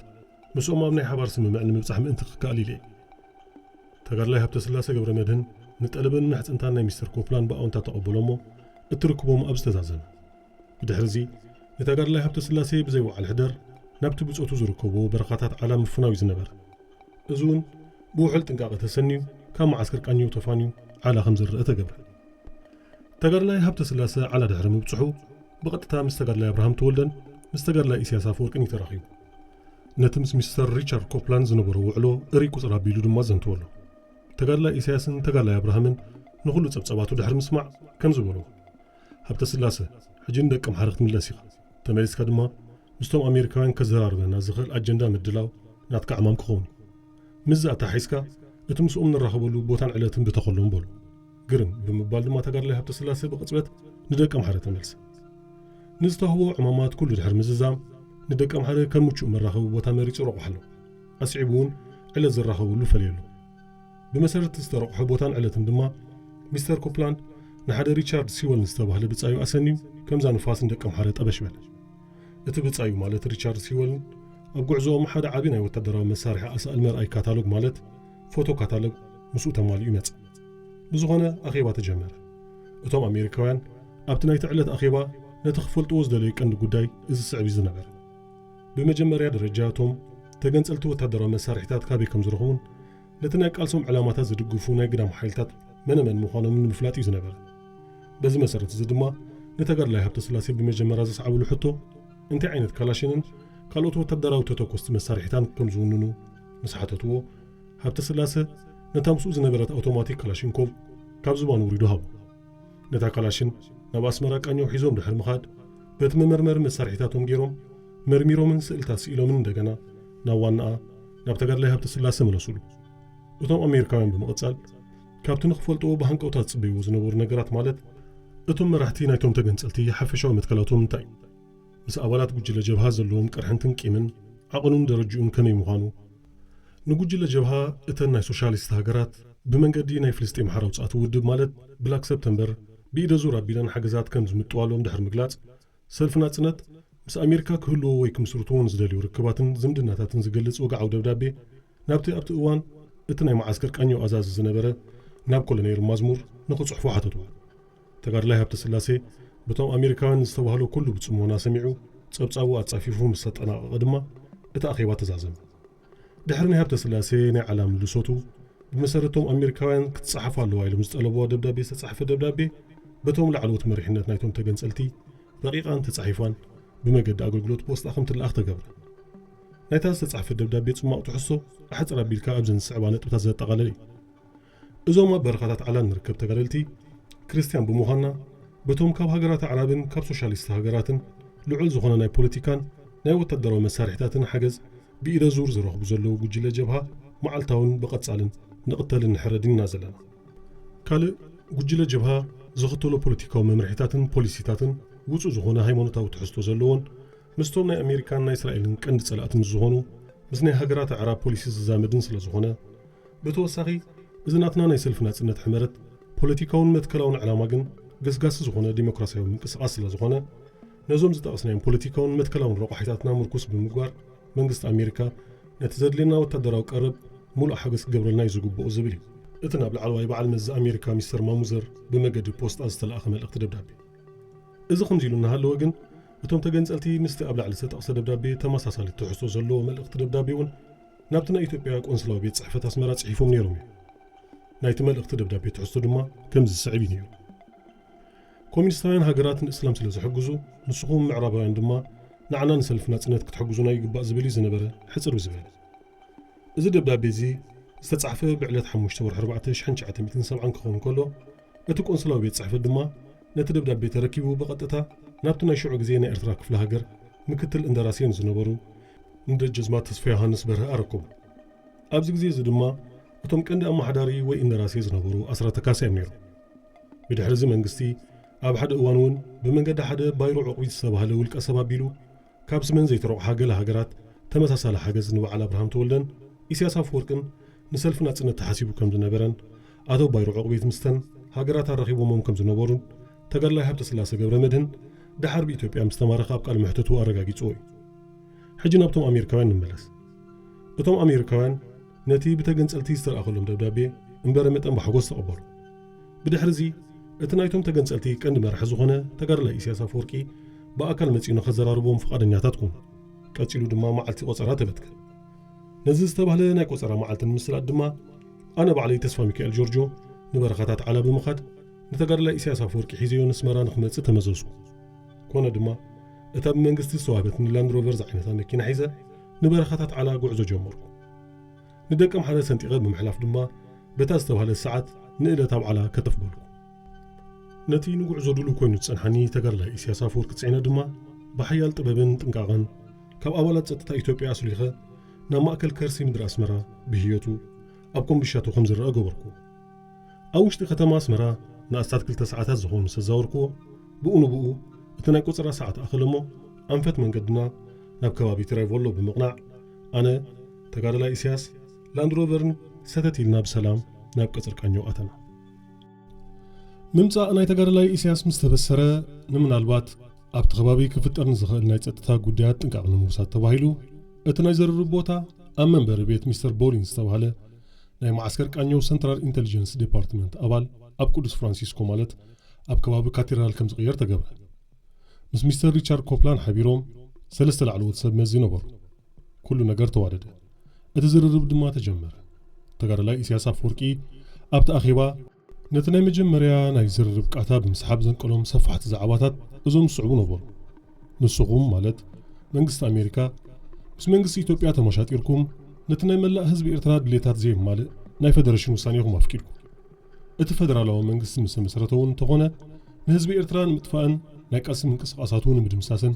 ምስኦም ኣብ ናይ ሓባር ስምምዕ ንምብጻሕ ምእንቲ ክከኣል ኢለ እየ። ተጋዳላይ ሃብተስላሰ ገብረ መድህን ንጠለብን ምሕጽንታን ናይ ሚስተር ኮፕላን ብኣውንታ ተቐበሎ እሞ እትርክቦም ኣብ ዝተዛዘመ። ብድሕሪ እዚ ንተጋዳላይ ሃብተስላሴ ብዘይ ወዓል ሕደር ናብቲ ብጾቱ ዝርከብዎ በረኻታት ዓላ ምፍናው እዩ ዝነበረ። እዚ እውን ብውሑል ጥንቃቐ ተሰንዩ ካብ መዓስከር ቃኘው ተፋንዩ ዓላ ከም ዝረአ ተገብረ። ተጋዳላይ ሃብተስላሰ ዓላ ድሕሪ ምብጽሑ ብቐጥታ ምስ ተጋዳላይ ኣብርሃም ተወልደን ምስ ተጋዳላይ ኢሳያስ ኣፈወርቅን እዩ ተራኺቡ። ነቲ ምስ ሚስተር ሪቻርድ ኮፕላንድ ዝነበሮ ውዕሎ እርይ ቁጽር ኣቢሉ ድማ ዘንተወሎ። ተጋዳላይ ኢሳያስን ተጋዳላይ ኣብርሃምን ንኹሉ ጸብጸባቱ ድሕሪ ምስማዕ ከም ዝበሎ፣ ሃብተስላሰ፣ ሕጂ ንደቂ ኣምሓረ ክትምለስ ኢኻ። ተመሊስካ ድማ ምስቶም ኣሜሪካውያን ከዘራርበና ዝኽእል ኣጀንዳ ምድላው ናትካ ዕማም ክኸውን እዩ። ምስዚ ኣተሓሒዝካ እቲ ምስኦም ንራኸበሉ ቦታን ዕለትን ብተኸሎም በሉ። ግርም ብምባል ድማ ተጋዳላይ ሃብተስላሰ ብቕጽበት ንደቂ ኣምሓረ ተመልሰ። ንዝተዋህቦ ዕማማት ኩሉ ድሕሪ ምዝዛም ንደቂ ኣምሓረ ከም ምቹእ መራኸቢ ቦታ መሪጹ ረቑሓሎም። ኣስዒቡ እውን ዕለት ዝራኸብሉ ፈለየሎም። ብመሰረት ዝተረቑሖ ቦታን ዕለትን ድማ ሚስተር ኮፕላንድ ንሓደ ሪቻርድ ሲወልን ዝተባህለ ብጻዩ ኣሰንዩ ከምዛ ንፋስ ንደቂ ኣምሓረ ጠበሽ በለ። እቲ ብጻዩ ማለት ሪቻርድ ሲወልን ኣብ ጉዕዞኦም ሓደ ዓቢ ናይ ወታደራዊ መሳርሒ ኣሳእል መርኣይ ካታሎግ ማለት ፎቶ ካታሎግ ምስኡ ተማሊኡ መጸ። ብዝኾነ ኣኼባ ተጀመረ። እቶም ኣሜሪካውያን ኣብቲ ናይቲ ዕለት ኣኼባ ነቲ ክፈልጥዎ ዝደለዩ ቀንዲ ጉዳይ እዚ ዝስዕብ እዩ ዝነበረ። ብመጀመርያ ደረጃ እቶም ተገንጸልቲ ወታደራዊ መሳርሒታት ካበይ ከም ዝረኽቡን ነቲ ናይ ቃልሶም ዕላማታት ዝድግፉ ናይ ግዳም ሓይልታት መነመን ምዃኖምን ንምፍላጥ እዩ ዝነበረ። በዚ መሰረት እዚ ድማ ንተጋዳላይ ሃብተስላሴ ብመጀመርያ ዘስዓብሉ ሕቶ እንታይ ዓይነት ካላሽንን ካልኦት ወታደራዊ ተተኮስቲ መሳርሒታን ከም ዝውንኑ ምስ ሓተትዎ፣ ሃብተስላሰ ነታ ምስኡ ዝነበረት ኣውቶማቲክ ካላሽንኮቭ ካብ ዝባኑ ውሪዱ ሃቦ። ነታ ካላሽን ናብ ኣስመራ ቃኘው ሒዞም ድሕሪ ምኻድ፣ በቲ መመርመሪ መሳርሒታቶም ገይሮም መርሚሮምን ስእልታት ስኢሎምን እንደገና ናብ ዋናኣ ናብ ተጋዳላይ ሃብተስላሰ መለሱሉ። እቶም ኣሜሪካውያን ብምቕጻል ካብቲ ንኽፈልጥዎ ብሃንቀውታ ዝጽበይዎ ዝነበሩ ነገራት ማለት እቶም መራሕቲ ናይቶም ተገንጸልቲ ሓፈሻዊ መትከላቶም እንታይ እዩ? ምስ ኣባላት ጉጅለ ጀብሃ ዘለዎም ቅርሕንትን ቂምን ዓቐኑን ደረጅኡን ከመይ ምዃኑ፣ ንጉጅለ ጀብሃ እተን ናይ ሶሻሊስት ሃገራት ብመንገዲ ናይ ፍልስጤም ሓራ ውጽኣት ውድብ ማለት ብላክ ሰፕተምበር ብኢደ ዙር ኣቢለን ሓገዛት ከም ዝምጥዋሎም ድሕሪ ምግላጽ፣ ሰልፊ ናጽነት ምስ ኣሜሪካ ክህልዎ ወይ ክምስርትዎ ንዝደልዩ ርክባትን ዝምድናታትን ዝገልጽ ወግዓዊ ደብዳቤ ናብቲ ኣብቲ እዋን እቲ ናይ መዓስከር ቃኘው ኣዛዚ ዝነበረ ናብ ኮሎኔል ማዝሙር ንኽጽሕፎ ሓተትዎ። ተጋዳላይ ሃብተስላሴ በቶም ኣሜሪካውያን ዝተባህሎ ኩሉ ብጽሞና ሰሚዑ፣ ጸብጻቡ ኣጻፊፉ ምስ ኣጠናቐቐ ድማ እቲ ኣኼባ ተዛዘመ። ድሕሪ ናይ ሃብተስላሴ ናይ ዓላ ምልሶቱ፣ ብመሰረቶም ኣሜሪካውያን ክትጸሓፍ ኣለዋ ኢሎም ዝጠለብዋ ደብዳቤ ዝተጻሕፈ ደብዳቤ በቶም ላዕለዎት መሪሕነት ናይቶም ተገንጸልቲ ረቂቓን ተጻሒፋን ብመገዲ ኣገልግሎት ፖስጣ ከም ትለኣኽ ተገብረ። ናይታ ዝተጻሕፈት ደብዳቤ ጽማቕ ትሕዝቶ ኣሕጽር ኣቢልካ ኣብዘን ዝስዕባ ነጥብታት ዘጠቓለለ እዩ። እዞም ኣብ በረኻታት ዓላ እንርከብ ተጋደልቲ ክርስትያን ብምዃንና፣ በቶም ካብ ሃገራት ኣዕራብን ካብ ሶሻሊስት ሃገራትን ልዑል ዝኾነ ናይ ፖለቲካን ናይ ወታደራዊ መሳርሒታትን ሓገዝ ብኢደ ዙር ዝረኽቡ ዘለዉ ጉጅለ ጀብሃ መዓልታውን ብቐጻልን ንቕተልን ንሕረድን ኢና ዘለና። ካልእ ጉጅለ ጀብሃ ዝኽተሎ ፖለቲካዊ መምርሒታትን ፖሊሲታትን ውጹእ ዝኾነ ሃይማኖታዊ ትሕዝቶ ዘለዎን ምስቶም ናይ ኣሜሪካን ናይ እስራኤልን ቀንዲ ጸላእትን ዝኾኑ ምስ ናይ ሃገራት ኣዕራብ ፖሊሲ ዝዛመድን ስለ ዝኾነ፣ ብተወሳኺ እዚ ናትና ናይ ሰልፊ ናጽነት ሕመረት ፖለቲካውን መትከላውን ዕላማ ግን ገስጋሲ ዝኾነ ዲሞክራሲያዊ ምንቅስቓስ ስለ ዝኾነ፣ ነዞም ዝጠቐስናዮም ፖለቲካውን መትከላውን ረቋሒታትና ምርኩስ ብምግባር መንግስቲ ኣሜሪካ ነቲ ዘድልየና ወታደራዊ ቀረብ ሙሉእ ሓገዝ ክገብረልና እዩ ዝግብኦ ዝብል እዩ እቲ ናብ ላዕለዋይ በዓል መዚ ኣሜሪካ ሚስተር ማሙዘር ብመገዲ ፖስጣ ዝተለኣኸ መልእኽቲ ደብዳቤ። እዚ ከምዚ ኢሉ እናሃለወ ግን፣ እቶም ተገንጸልቲ ምስቲ ኣብ ላዕሊ ዝተጠቕሰ ደብዳቤ ተመሳሳሊ ትሕዝቶ ዘለዎ መልእኽቲ ደብዳቤ እውን ናብቲ ናይ ኢትዮጵያ ቆንስላዊ ቤት ጽሕፈት ኣስመራ ጽሒፎም ነይሮም እዮም። ናይቲ መልእኽቲ ደብዳቤ ትሕዝቶ ድማ ከምዚ ዝስዕብ እዩ ነይሩ። ኮሚኒስታውያን ሃገራት ንእስላም ስለ ዝሕግዙ፣ ንስኹም ምዕራባውያን ድማ ንዓና ንሰልፊ ናጽነት ክትሕግዙና ይግባእ ዝብል እዩ ዝነበረ ሕጽር ብዝበለ። እዚ ደብዳቤ እዚ ዝተጻሕፈ ብዕለት ሓሙሽተ ወርሒ ኣርባዕተ ሽሕን ትሽዓተ ሚእትን ሰብዓን ክኸውን ከሎ፣ እቲ ቆንስላዊ ቤት ጽሕፈት ድማ ነቲ ደብዳቤ ተረኪቡ ብቐጥታ ናብቲ ናይ ሽዑ ግዜ ናይ ኤርትራ ክፍለ ሃገር ምክትል እንደራሴ ንዝነበሩ ንደጀዝማት ተስፋ ዮሃንስ በርሀ ኣረከቦ። ኣብዚ ግዜ እዚ ድማ እቶም ቀንዲ ኣመሓዳሪ ወይ እንደራሴ ዝነበሩ ኣስራተ ካሳ እዮም ነይሮም። ብድሕሪ እዚ መንግስቲ ኣብ ሓደ እዋን እውን ብመንገዲ ሓደ ባይሩ ዑቕቢት ዝተባህለ ውልቀ ሰብ ኣቢሉ ካብ ስመን ዘይተረቑሓ ገለ ሃገራት ተመሳሳሊ ሓገዝ ንበዓል ኣብርሃም ተወልደን ኢሳያስ ኣፈወርቅን ንሰልፊ ናጽነት ተሓሲቡ ከም ዝነበረን ኣቶ ባይሩ ዑቕቢት ምስተን ሃገራት ኣራኺቦሞም ከም ዝነበሩን ተጋዳላይ ሃብተስላሰ ገብረ መድህን ደሓር ብኢትዮጵያ ምስ ተማረኸ ኣብ ቃል መሕተቱ ኣረጋጊጽዎ እዩ። ሕጂ ናብቶም ኣሜሪካውያን ንመለስ። እቶም ኣሜሪካውያን ነቲ ብተገንጸልቲ ዝተለኣኸሎም ደብዳቤ እምበረ መጠን ብሓጎስ ተቐበሉ። ብድሕሪ እዚ እቲ ናይቶም ተገንጸልቲ ቀንዲ መራሒ ዝኾነ ተጋዳላይ ኢሳያስ ኣፈወርቂ ብኣካል መጺኡ ንኸዘራርቦም ፍቓደኛታት ኮኑ። ቀጺሉ ድማ መዓልቲ ቆጸራ ተበትከ። ነዚ ዝተባህለ ናይ ቆጸራ መዓልቲ ንምስላጥ ድማ ኣነ ባዕለይ ተስፋ ሚካኤል ጆርጆ ንበረኻታት ዓላ ብምኻድ ንተጋዳላይ ኢሳያስ ኣፈወርቂ ሒዘዮ ንስመራ ንኽመጽእ ተመዘዝኩ። ኮነ ድማ እታ ብመንግስቲ ዝተዋህበትኒ ላንድ ሮቨር ዝዓይነታ መኪና ሒዘ ንበረኻታት ዓላ ጉዕዞ ጀመርኩ። ንደቀምሓረ ሰንጢቐ ብምሕላፍ ድማ በታ ዝተባህለት ሰዓት ንእለት ኣብ ዓላ ከተፍ በልኩ። ነቲ ንጉዕዞ ድሉው ኮይኑ ዝጸንሓኒ ተጋዳላይ ኢሳያስ ኣፈወርቂ ጽዒነ ድማ ብሓያል ጥበብን ጥንቃቐን ካብ ኣባላት ጸጥታ ኢትዮጵያ ኣስሊኸ ናብ ማእከል ከርሲ ምድሪ ኣስመራ ብህየቱ ኣብ ኮምቢሻቶ ከም ዝረኣ ገበርኩ። ኣብ ውሽጢ ከተማ ኣስመራ ንኣስታት ክልተ ሰዓታት ዝኸውን ምስ ኣዛወርክዎ፣ ብኡ ንብኡ እቲ ናይ ቆጸራ ሰዓት ኣኸለ እሞ ኣንፈት መንገድና ናብ ከባቢ ትራይቮሎ ብምቕናዕ ኣነ፣ ተጋዳላይ ኢሳያስ፣ ላንድ ሮቨርን ሰተት ኢልና ብሰላም ናብ ቀጽሪ ቃኘው ኣተና። ምምጻእ ናይ ተጋዳላይ ኢሳያስ ምስ ተበሰረ፣ ንምናልባት ኣብቲ ከባቢ ክፍጠር ንዝኽእል ናይ ጸጥታ ጉዳያት ጥንቃቕ ንምውሳድ ተባሂሉ፣ እቲ ናይ ዝርርብ ቦታ ኣብ መንበሪ ቤት ሚስተር ቦሊን ዝተባህለ ናይ መዓስከር ቃኘው ሰንትራል ኢንተሊጀንስ ዲፓርትመንት ኣባል ኣብ ቅዱስ ፍራንሲስኮ ማለት ኣብ ከባቢ ካቴድራል ከም ዝቕየር ተገብረ። ምስ ሚስተር ሪቻርድ ኮፕላን ሓቢሮም ሰለስተ ላዕለዎት ሰብ መዚ ነበሩ። ኩሉ ነገር ተዋደደ። እቲ ዝርርብ ድማ ተጀመረ። ተጋዳላይ ኢሳያስ ኣፈወርቂ ኣብቲ ኣኼባ ነቲ ናይ መጀመርያ ናይ ዝርርብ ቃታ ብምስሓብ ዘንቀሎም ሰፋሕቲ ዛዕባታት እዞም ዝስዕቡ ነበሩ። ንስኹም ማለት መንግስቲ ኣሜሪካ ምስ መንግስቲ ኢትዮጵያ ተመሻጢርኩም ነቲ ናይ መላእ ህዝቢ ኤርትራ ድሌታት ዘየማልእ ናይ ፈደረሽን ውሳኔኹም ኣፍቂድኩም። እቲ ፈደራላዊ መንግስቲ ምስ ተመስረተ እውን እንተኾነ ንህዝቢ ኤርትራ ንምጥፋእን ናይ ቃልሲ ምንቅስቃሳቱ ንምድምሳስን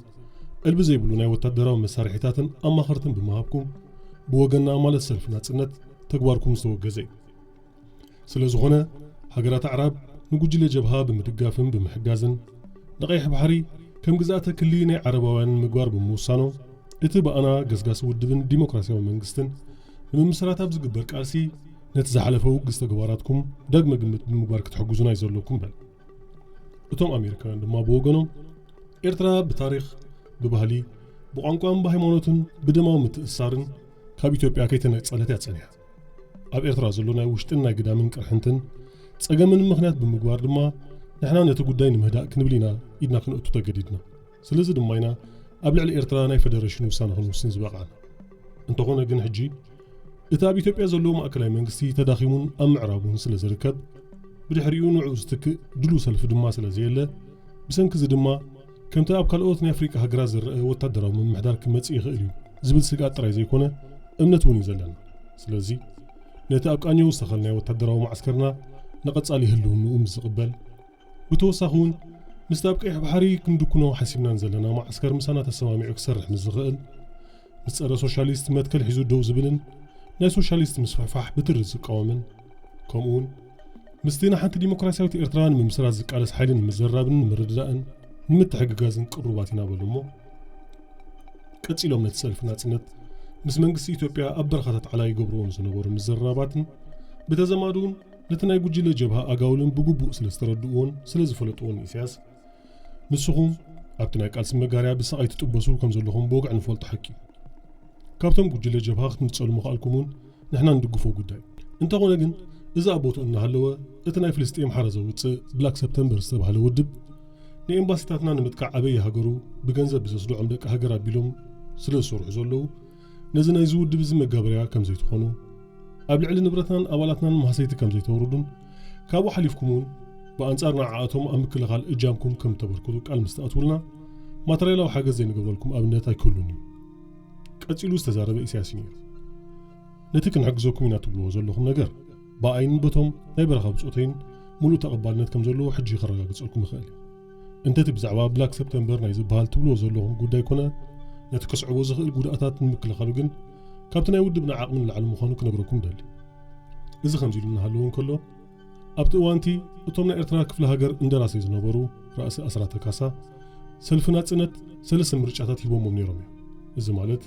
ዕልቢ ዘይብሉ ናይ ወታደራዊ መሳርሒታትን ኣማኸርትን ብምሃብኩም ብወገንና ማለት ሰልፊ ናጽነት ተግባርኩም ዝተወገዘ እዩ። ስለ ዝኾነ ሃገራት ኣዕራብ ንጉጅለ ጀብሃ ብምድጋፍን ብምሕጋዝን ንቐይሕ ባሕሪ ከም ግዝኣተ ክሊ ናይ ዓረባውያን ንምግባር ብምውሳኖም እቲ ብኣና ገስጋሲ ውድብን ዲሞክራሲያዊ መንግስትን ንምምስራት ኣብ ዝግበር ቃልሲ ነቲ ዝሓለፈ ውግዝ ተግባራትኩም ዳግመ ግምት ብምግባር ክትሕግዙና እዩ ዘለኩም በል። እቶም ኣሜሪካውያን ድማ ብወገኖም ኤርትራ ብታሪኽ፣ ብባህሊ፣ ብቋንቋን ብሃይማኖትን ብደማዊ ምትእስሳርን ካብ ኢትዮጵያ ከይተነጸለት እያ ጸኒሓ። ኣብ ኤርትራ ዘሎ ናይ ውሽጥን ናይ ግዳምን ቅርሕንትን ጸገምን ምኽንያት ብምግባር ድማ ንሕና ነቲ ጉዳይ ንምህዳእ ክንብል ኢና ኢድና ክነእቱ ተገዲድና። ስለዚ ድማ ኢና ኣብ ልዕሊ ኤርትራ ናይ ፈደረሽን ውሳነ ክንውስን ዝበቓዕና። እንተኾነ ግን ሕጂ እቲ ኣብ ኢትዮጵያ ዘሎ ማእከላይ መንግስቲ ተዳኺሙን ኣብ ምዕራቡን ስለ ዝርከብ ብድሕሪኡ ንዕኡ ዝትክእ ድሉው ሰልፊ ድማ ስለ ዘየለ ብሰንኪ እዚ ድማ ከምቲ ኣብ ካልኦት ናይ ኣፍሪቃ ሃገራት ዝረአ ወታደራዊ ምምሕዳር ክመጽእ ይኽእል እዩ ዝብል ስግኣት ጥራይ ዘይኮነ እምነት እውን እዩ ዘለና። ስለዚ ነቲ ኣብ ቃኘው ዝተኸልናዮ ወታደራዊ ማዕስከርና ንቐጻሊ ህልውንኡ ምስ ዝቕበል ብተወሳኺ እውን ምስቲ ኣብ ቀይሕ ባሕሪ ክንድኩኖ ሓሲብናን ዘለና ማዕስከር ምሳና ተሰማሚዑ ክሰርሕ ምስ ዝኽእል ምስ ጸረ ሶሻሊስት መትከል ሒዙ ደው ዝብልን ናይ ሶሻሊስት ምስፍሕፋሕ ብትሪ ዝቃወምን ከምኡ እውን ምስቲ ንሓንቲ ዲሞክራሲያዊት ኤርትራ ንምምስራት ዝቃለስ ሓይሊ ንምዝርራብን ንምርድዳእን ንምትሕግጋዝን ቅሩባት ኢና በሉ እሞ ቀጺሎም ነቲ ሰልፊ ናጽነት ምስ መንግስቲ ኢትዮጵያ ኣብ በረኻታት ዓላ ይገብርዎም ዝነበሩ ምዝርራባትን ብተዘማዱ እውን ነቲ ናይ ጉጅለ ጀብሃ ኣጋውልን ብግቡእ ስለ ዝተረድእዎን ስለ ዝፈለጥዎን ኢሳያስ ንስኹም ኣብቲ ናይ ቃልሲ መጋርያ ብስቓይ ትጥበሱ ከም ዘለኹም ብወግዒ ንፈልጦ ሓቂ እዩ። ካብቶም ጉጅለ ጀብሃ ክትምጸሉ ምኽኣልኩም እውን ንሕና ንድግፎ ጉዳይ። እንተኾነ ግን እዚ ኣብ ቦትኡ እናሃለወ እቲ ናይ ፍልስጤም ሓራ ዘውጽእ ብላክ ሰፕተምበር ዝተባህለ ውድብ ንኤምባሲታትና ንምጥቃዕ ኣበየ ሃገሩ ብገንዘብ ብዘስድዖም ደቂ ሃገር ኣቢሎም ስለ ዝሰርሑ ዘለዉ ነዚ ናይዚ ውድብ እዚ መጋበርያ ከም ዘይትኾኑ ኣብ ልዕሊ ንብረትናን ኣባላትናን ማህሰይቲ ከም ዘይተውርዱን ካብኡ ሓሊፍኩም እውን ብኣንጻር ንዓኣቶም ኣብ ምክልኻል እጃምኩም ከም ተበርክቱ ቃል ምስ ትኣትውልና ማተርያላዊ ሓገዝ ዘይንገብረልኩም ኣብነት ኣይክህሉን እዩ። ቀጺሉ ዝተዛረበ ኢሳያስ እዩ ነይሩ። ነቲ ክንሕግዘኩም ኢና ትብልዎ ዘለኹም ነገር ብኣይን በቶም ናይ በረኻ ብጾተይን ሙሉእ ተቐባልነት ከም ዘለዎ ሕጂ ከረጋግጸልኩም እኽእል እየ። እንተቲ ብዛዕባ ብላክ ሰፕተምበር ናይ ዝበሃል ትብልዎ ዘለኹም ጉዳይ ኮነ ነቲ ከስዕቦ ዝኽእል ጉድኣታት ንምክልኻሉ ግን ካብቲ ናይ ውድብና ዓቕሚ ንላዕሊ ምዃኑ ክነግረኩም እደሊ። እዚ ከምዚ ኢሉ እናሃለወ እንከሎ ኣብቲ እዋንቲ እቶም ናይ ኤርትራ ክፍለ ሃገር እንደራሴ ዝነበሩ ራእሲ ኣስራተ ካሳ ሰልፊ ናጽነት ሰለስተ ምርጫታት ሂቦሞም ነይሮም እዮም። እዚ ማለት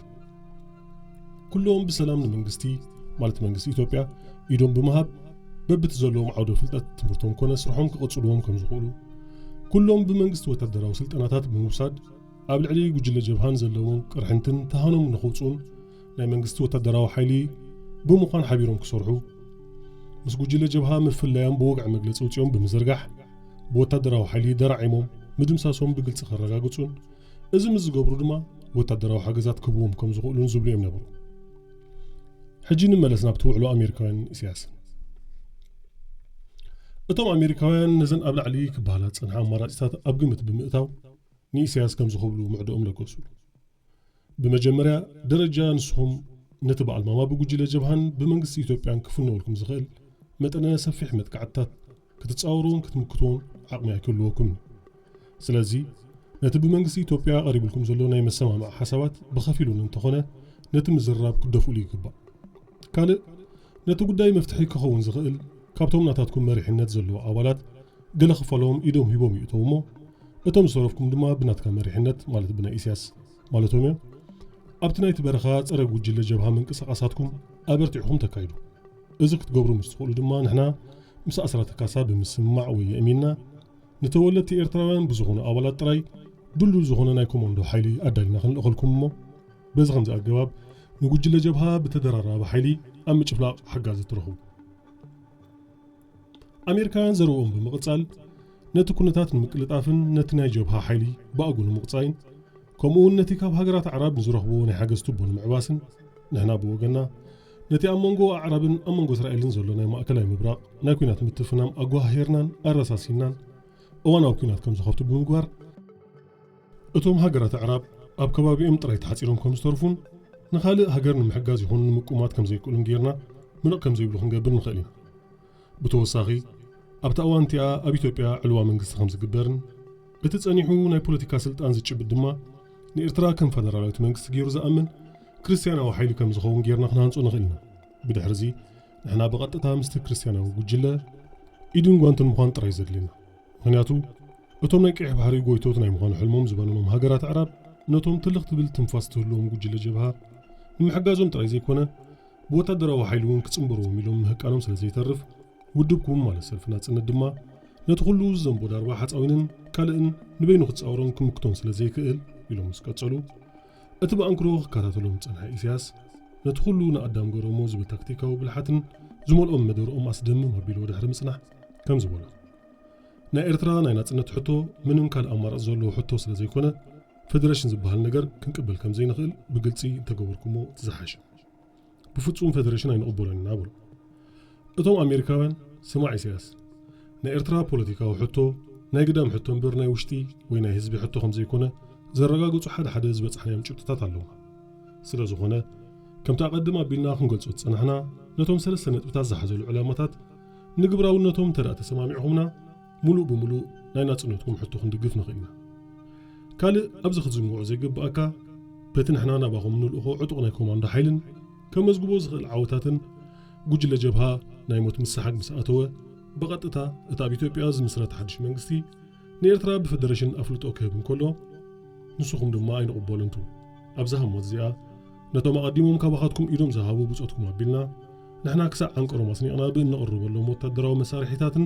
ኩሎም ብሰላም ንመንግስቲ ማለት መንግስቲ ኢትዮጵያ ኢዶም ብምሃብ በብቲ ዘለዎም ዓውደ ፍልጠት ትምህርቶም ኮነ ስርሖም ክቐጽልዎም ከም ዝኽእሉ ኩሎም ብመንግስቲ ወታደራዊ ስልጠናታት ብምውሳድ ኣብ ልዕሊ ጉጅለ ጀብሃን ዘለዎም ቅርሕንትን ተሃኖም ንኽውፅኡን ናይ መንግስቲ ወታደራዊ ሓይሊ ብምዃን ሓቢሮም ክሰርሑ ምስ ጉጅለ ጀብሃ ምፍላዮም ብወግዒ መግለፂ ውፅኦም ብምዝርጋሕ ብወታደራዊ ሓይሊ ደራዒሞም ምድምሳሶም ብግልፂ ከረጋግፁን እዚ ምስ ዝገብሩ ድማ ወታደራዊ ሓገዛት ክህብዎም ከም ዝኽእሉን ዝብሉ እዮም ነበሩ። ሕጂ ንመለስ ናብቲ ውዕሎ ኣሜሪካውያን ኢሳያስን። እቶም ኣሜሪካውያን ነዘን ኣብ ላዕሊ ክበሃላ ዝጸንሓ ኣማራጺታት ኣብ ግምት ብምእታው ንኢሳያስ ከም ዝኸብሉ ምዕድኦም ለገሱሉ። ብመጀመርያ ደረጃ ንስኹም ነቲ በዓል ማማ ብጉጅለ ጀብሃን ብመንግስቲ ኢትዮጵያን ክፍነወልኩም ዝኽእል መጠነ ሰፊሕ መጥቃዕትታት ክትጻወሩን ክትምክትዎን ዓቕሚ ኣይክህልወኩምን እዩ። ስለዚ ነቲ ብመንግስቲ ኢትዮጵያ ቀሪብልኩም ዘሎ ናይ መሰማማዕ ሓሳባት ብኸፊል እውን እንተኾነ ነቲ ምዝርራብ ክትደፍእሉ ይግባእ። ካልእ ነቲ ጉዳይ መፍትሒ ክኸውን ዝኽእል ካብቶም ናታትኩም መሪሕነት ዘለዎ ኣባላት ገለ ክፋሎም ኢዶም ሂቦም ይእተው እሞ እቶም ዝተረፍኩም ድማ ብናትካ መሪሕነት ማለት ብናይ ኢሳያስ ማለቶም እዮም ኣብቲ ናይቲ በረኻ ጸረ ጉጅለ ጀብሃ ምንቅስቃሳትኩም ኣበርቲዕኹም ተካይዱ። እዚ ክትገብሩ ምስ ትኽእሉ ድማ ንሕና ምስ ኣስራተ ካሳ ብምስምማዕ ወይ የእሚንና ንተወለድቲ ኤርትራውያን ብዝኾኑ ኣባላት ጥራይ ድሉል ዝኾነ ናይ ኮማንዶ ሓይሊ ኣዳሊና ክንልእኸልኩም እሞ በዚ ከምዚ ኣገባብ ንጉጅለ ጀብሃ ብተደራራቢ ሓይሊ ኣብ ምጭፍላቕ ሓጋዚ ትረኽቡ። ኣሜሪካውያን ዘረብኦም ብምቕጻል ነቲ ኩነታት ንምቅልጣፍን ነቲ ናይ ጀብሃ ሓይሊ ብኣግኡ ንምቕጻይን፣ ከምኡ እውን ነቲ ካብ ሃገራት ኣዕራብ ንዝረኽብዎ ናይ ሓገዝ ቱቦ ንምዕባስን፣ ንሕና ብወገንና ነቲ ኣብ መንጎ ኣዕራብን ኣብ መንጎ እስራኤልን ዘሎ ናይ ማእከላይ ምብራቕ ናይ ኲናት ምትፍናም ኣጓሃሂርናን ኣረሳሲናን እዋናዊ ኲናት ከም ዝኸፍቱ ብምግባር፣ እቶም ሃገራት ኣዕራብ ኣብ ከባቢኦም ጥራይ ተሓጺሮም ከም ዝተርፉን ንኻልእ ሃገር ንምሕጋዝ ይኹን ንምቁማት ከም ዘይክእሉን ጌርና ምንቕ ከም ዘይብሉ ክንገብር ንኽእል ኢና። ብተወሳኺ ኣብታ እዋን እቲኣ ኣብ ኢትዮጵያ ዕልዋ መንግስቲ ከም ዝግበርን እቲ ጸኒሑ ናይ ፖለቲካ ስልጣን ዝጭብጥ ድማ ንኤርትራ ከም ፈደራላዊት መንግስቲ ገይሩ ዝኣምን ክርስትያናዊ ሓይሊ ከም ዝኸውን ጌርና ክንሃንጾ ንኽእል ኢና። ብድሕርዚ ንሕና ብቐጥታ ምስቲ ክርስትያናዊ ጉጅለ ኢድን ጓንትን ምዃን ጥራይ ዘድልየና። ምኽንያቱ እቶም ናይ ቀይሕ ባሕሪ ጎይቶት ናይ ምዃን ሕልሞም ዝበነኖም ሃገራት ኣዕራብ ነቶም ትልኽ ትብል ትንፋስ ትህልዎም ጉጅለ ጀብሃ ንምሕጋዞም ጥራይ ዘይኮነ ብወታደራዊ ሓይሊ እውን ክጽንበርዎም ኢሎም ምህቃኖም ስለ ዘይተርፍ ውድብኩም ማለት ሰልፊ ናጽነት ድማ ነቲ ኩሉ ዝዘንቦ ዳርባ ሓጻዊንን ካልእን ንበይኑ ክጻወሮን ክምክቶን ስለ ዘይክእል ኢሎም ምስ ቀጸሉ፣ እቲ ብኣንክሮ ክከታተሎም ዝጸንሐ ኢሳያስ ነቲ ኩሉ ንኣዳም ገረሞ ዝብል ታክቲካዊ ብልሓትን ዝመልኦም መደርኦም ኣስደምም ኣቢልዎ ድሕሪ ምጽናሕ ከምዚ በሎ። ናይ ኤርትራ ናይ ናጽነት ሕቶ ምንም ካልእ ኣማራጺ ዘለዎ ሕቶ ስለ ዘይኮነ፣ ፈደረሽን ዝበሃል ነገር ክንቅበል ከም ዘይንኽእል ብግልጺ እንተገበርኩሞ እቲ ዝሓሸ። ብፍጹም ፈደረሽን ኣይንቕበሎን ኢና በሉ። እቶም ኣሜሪካውያን፣ ስማዕ ኢሳያስ፣ ናይ ኤርትራ ፖለቲካዊ ሕቶ ናይ ግዳም ሕቶ እምበር ናይ ውሽጢ ወይ ናይ ህዝቢ ሕቶ ከም ዘይኮነ ዘረጋግጹ ሓደ ሓደ ዝበጻሕናዮም ጭብጥታት ኣለዉ። ስለ ዝኾነ፣ ከምቲ ኣቐድም ኣቢልና ክንገልጾ ዝጸናሕና፣ ነቶም ሰለስተ ነጥብታት ዝሓዘሉ ዕላማታት ንግብራውነቶም እንተ ደኣ ተሰማሚዕኹምና፣ ምሉእ ብምሉእ ናይ ናጽነትኩም ሕቶ ክንድግፍ ንኽእል ኢና። ካልእ ኣብዚ ክትዝንግዖ ዘይግብኣካ፣ በቲ ንሕና ናባኹም ንልእኾ ዕጡቕ ናይ ኮማንዶ ሓይልን ከመዝግቦ ዝኽእል ዓወታትን፣ ጉጅለ ጀብሃ ናይ ሞት ምሰሓግ ምስ ኣተወ፣ ብቐጥታ እቲ ኣብ ኢትዮጵያ ዝምስረት ሓድሽ መንግስቲ ንኤርትራ ብፈደረሽን ኣፍልጦ ክህብ እንከሎ፣ ንስኹም ድማ ኣይንቕበሎን ትብሉ። ኣብዛ ህሞት እዚኣ፣ ነቶም ኣቐዲሞም ካባኻትኩም ኢዶም ዝሃቡ ብጾትኩም ኣቢልና፣ ንሕና ክሳዕ ዓንቀሮም ኣስኒቕና ብእነቕርበሎም ወታደራዊ መሳርሒታትን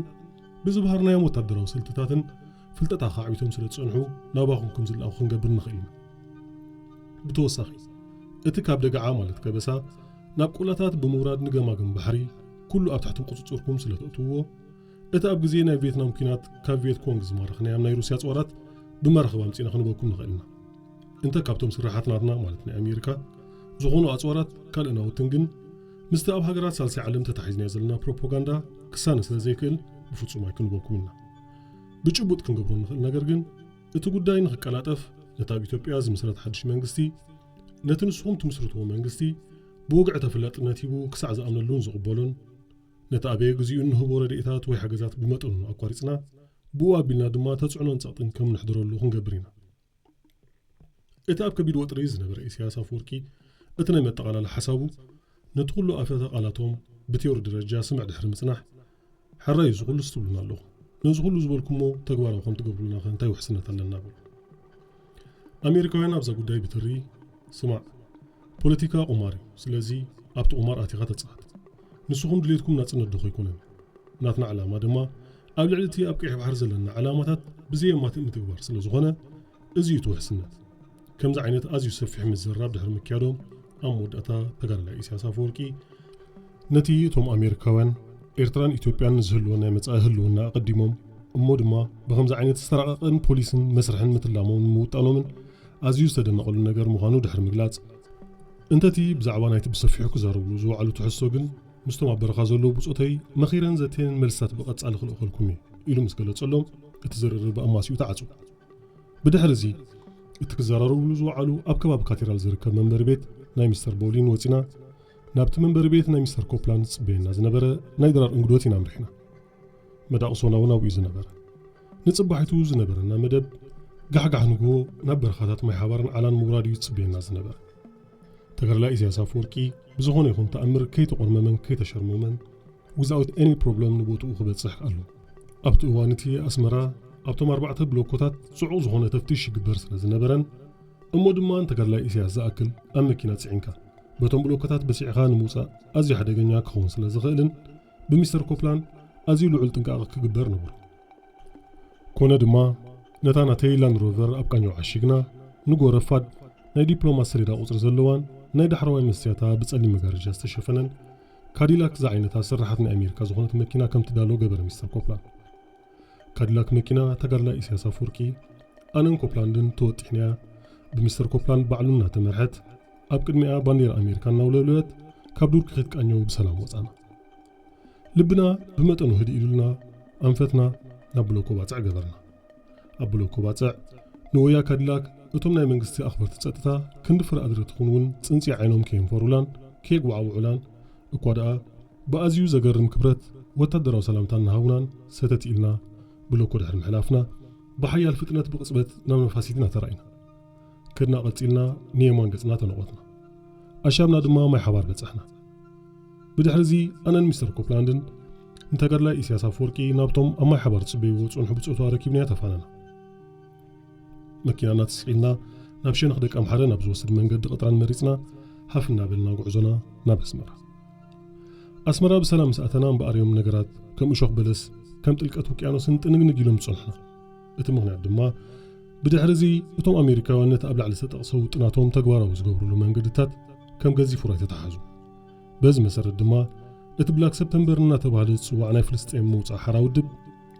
ብዝብሃርናዮም ወታደራዊ ስልትታትን ፍልጠት ኣኻዕቢቶም ስለ ዝጸንሑ፣ ናባኹም ከም ዝለኣኹ ክንገብር ንኽእል ኢና። ብተወሳኺ፣ እቲ ካብ ደገዓ ማለት ከበሳ ናብ ቆላታት ብምውራድ ንገማግም ባሕሪ ኩሉ ኣብ ትሕቲ ቁጽጽርኩም ስለ ተእትውዎ፣ እቲ ኣብ ግዜ ናይ ቪየትናም ኲናት ካብ ቪየት ኮንግ ዝማረኽናዮም ናይ ሩስያ ኣጽዋራት ብመራኽብ ኣምጺእና ክንበኩም ንኽእል ኢና። እንተ ካብቶም ስራሓት ናትና ማለት ናይ ኣሜሪካ ዝኾኑ ኣጽዋራት ካልእ ናውትን ግን ምስቲ ኣብ ሃገራት ሳልሳይ ዓለም ተታሒዝናዮ ዘለና ፕሮፓጋንዳ ክሳነ ስለ ዘይክእል ብፍጹም ኣይክንበኩም ኢና። ብጭቡጥ ክንገብሮ ንኽእል ነገር ግን እቲ ጉዳይ ንኽቀላጠፍ ነቲ ኣብ ኢትዮጵያ ዝምስረት ሓድሽ መንግስቲ ነቲ ንስኹም ትምስርትዎ መንግስቲ ብወግዒ ተፈላጥነት ሂቡ ክሳዕ ዝኣምነሉን ዝቕበሎን፣ ነቲ ኣበየ ግዚኡ እንህቦ ረድኤታት ወይ ሓገዛት ብመጠኑ ኣቋሪጽና ብኡ ኣቢልና ድማ ተጽዕኖን ጸቕጥን ከም ንሕድረሉ ክንገብር ኢና። እቲ ኣብ ከቢድ ወጥሪ ዝነበረ ኢሳያስ ኣፈወርቂ እቲ ናይ መጠቓለሊ ሓሳቡ ነቲ ኩሉ ኣፈተ ቃላቶም ብቴዎሪ ደረጃ ስምዕ ድሕሪ ምጽናሕ፣ ሕራይ እዚ ኩሉ ስትብሉና ኣለኹም። ነዚ ኩሉ ዝበልኩሞ ተግባራዊ ከም ትገብሩልና ከ እንታይ ውሕስነት ኣለና? በሉ። ኣሜሪካውያን ኣብዛ ጉዳይ ብትሪ፣ ስማዕ፣ ፖለቲካ ቁማር እዩ። ስለዚ ኣብቲ ቁማር ኣቲኻ ተጻወት። ንስኹም ድሌትኩም ናጽነት ዶ ከይኮነን? ናትና ዕላማ ድማ ኣብ ልዕሊ እቲ ኣብ ቀይሕ ባሕሪ ዘለና ዕላማታት ብዘየማትእ ምትግባር ስለ ዝኾነ፣ እዚ እዩ እቲ ውሕስነት። ከምዚ ዓይነት ኣዝዩ ሰፊሕ ምዝርራብ ድሕሪ ምክያዶም፣ ኣብ መወዳእታ ተጋዳላይ ኢሳያስ ኣፈወርቂ ነቲ እቶም ኣሜሪካውያን ኤርትራን ኢትዮጵያን ንዝህልወን ናይ መጻኢ ህልውና ኣቐዲሞም፣ እሞ ድማ ብኸምዚ ዓይነት ዝተራቐቐን ፖሊስን መስርሕን ምትላሞምን ምውጣኖምን ኣዝዩ ዝተደነቐሉ ነገር ምዃኑ ድሕሪ ምግላጽ፣ እንተቲ ብዛዕባ ናይቲ ብሰፊሑ ክዛረብሉ ዝወዓሉ ትሕዝቶ ግን ምስቶም ኣብ በረኻ ዘለዉ ብጾተይ መኺረን ዘትየን መልስታት ብቐጻሊ ክልእኸልኩም እየ ኢሉ ምስ ገለጸሎም፣ እቲ ዝርርብ ኣማሲኡ ተዓጽዩ። ብድሕሪ እዚ፣ እቲ ክዘራረብሉ ዝወዓሉ ኣብ ከባቢ ካቴድራል ዝርከብ መንበሪ ቤት ናይ ሚስተር ቦሊን ወጺና፣ ናብቲ መንበሪ ቤት ናይ ሚስተር ኮፕላንድ ዝጽበየና ዝነበረ ናይ ድራር እንግዶት ኢና ኣምሪሕና። መዳቕሶና እውን ኣብኡ እዩ ዝነበረ። ንጽባሒቱ ዝነበረና መደብ፣ ጋሕጋሕ ንግሆ ናብ በረኻታት ማይ ሓባርን ዓላን ምውራድ እዩ ዝጽበየና ዝነበረ። ተጋዳላይ ኢሳያስ ኣፈወርቂ ብዝኾነ ይኹን ተኣምር ከይተቖርመመን ከይተሸርሞመን፣ without any problem ንቦትኡ ክበጽሕ ኣሎ። ኣብቲ እዋን እቲ ኣስመራ ኣብቶም ኣርባዕተ ብሎኮታት ጽዑቕ ዝኾነ ተፍትሽ ይግበር ስለ ዝነበረን፣ እሞ ድማ ንተጋዳላይ ኢሳያስ ዝኣክል ኣብ መኪና ጽዒንካ በቶም ብሎኮታት በሲዕኻ ንምውጻእ ኣዝዩ ሓደገኛ ክኸውን ስለ ዝኽእልን፣ ብሚስተር ኮፕላንድ ኣዝዩ ልዑል ጥንቃቐ ክግበር ነበሮ። ኮነ ድማ፣ ነታ ናተይ ላንድ ሮቨር ኣብ ቃኘው ዓሺግና፣ ንጎ ረፋድ ናይ ዲፕሎማት ሰሌዳ ቁጽሪ ዘለዋን ናይ ዳሕረዋይ መስትያታ ብጸሊም መጋረጃ ዝተሸፈነን ካዲላክ ዝዓይነታ ስርሓት ናይ ኣሜሪካ ዝኾነት መኪና ከም ትዳሎ ገበረ ሚስተር ኮፕላንድ። ካዲላክ መኪና ተጋድላይ ኢሳያስ ኣፈወርቂ ኣነን ኮፕላንድን ተወጢሕናያ፣ ብሚስተር ኮፕላንድ ባዕሉ እናተመርሐት፣ ኣብ ቅድሚኣ ባንዴራ ኣሜሪካ እናውለብለበት፣ ካብ ዱር ክኸይድ ቃኘው ብሰላም ወጻና። ልብና ብመጠኑ ህድእ ኢሉልና፣ ኣንፈትና ናብ ብሎኮ ባጽዕ ገበርና። ኣብ ብሎኮ ባጽዕ ንወያ ካዲላክ እቶም ናይ መንግስቲ ኣኽበርቲ ጸጥታ ክንዲ ፍረ ኣድሪ ትኹን እውን ጽንጺ ዓይኖም ከየንፈሩላን ከየጓዕውዑላን፣ እኳ ደኣ ብኣዝዩ ዘገርም ክብረት ወታደራዊ ሰላምታ እናሃቡናን ሰተት ኢልና ብሎኮ ድሕሪ ምሕላፍና፣ ብሓያል ፍጥነት ብቕጽበት ናብ ነፋሲትና ተራኢና። ከድና ቀጺልና ንየማን ገጽና ተነቖትና። ኣሻብና ድማ ማይ ሓባር በጻሕና። ብድሕሪ እዚ ኣነን ሚስተር ኮፕላንድን ንተጋድላይ ኢሳያስ ኣፈወርቂ ናብቶም ኣብ ማይ ሓባር ዝጽበይዎ ዝጸንሑ ብጾቱ ኣረኪብናዮ ተፋነና። መኪናና ተስቒልና ናብ ሸነኽ ደቂ ኣምሓረ ናብ ዝወስድ መንገዲ ቅጥራን መሪጽና ሃፍ እናበልና ጉዕዞና ናብ ኣስመራ። ኣስመራ ብሰላም ምስ ኣተና እምበኣር እዮም ነገራት ከም እሾኽ በለስ፣ ከም ጥልቀት ውቅያኖስን ጥንግንግ ኢሎም ዝጸንሑና። እቲ ምኽንያት ድማ ብድሕሪ እዚ እቶም ኣሜሪካውያን ነቲ ኣብ ላዕሊ ዝተጠቕሰ ውጥናቶም ተግባራዊ ዝገብሩሉ መንገድታት ከም ገዚፉ ራይ ተተሓዙ። በዚ መሰረት ድማ እቲ ብላክ ሰፕተምበር እናተባህለ ዝጽዋዕ ናይ ፍልስጤም መውጽኢ ሓራ ውድብ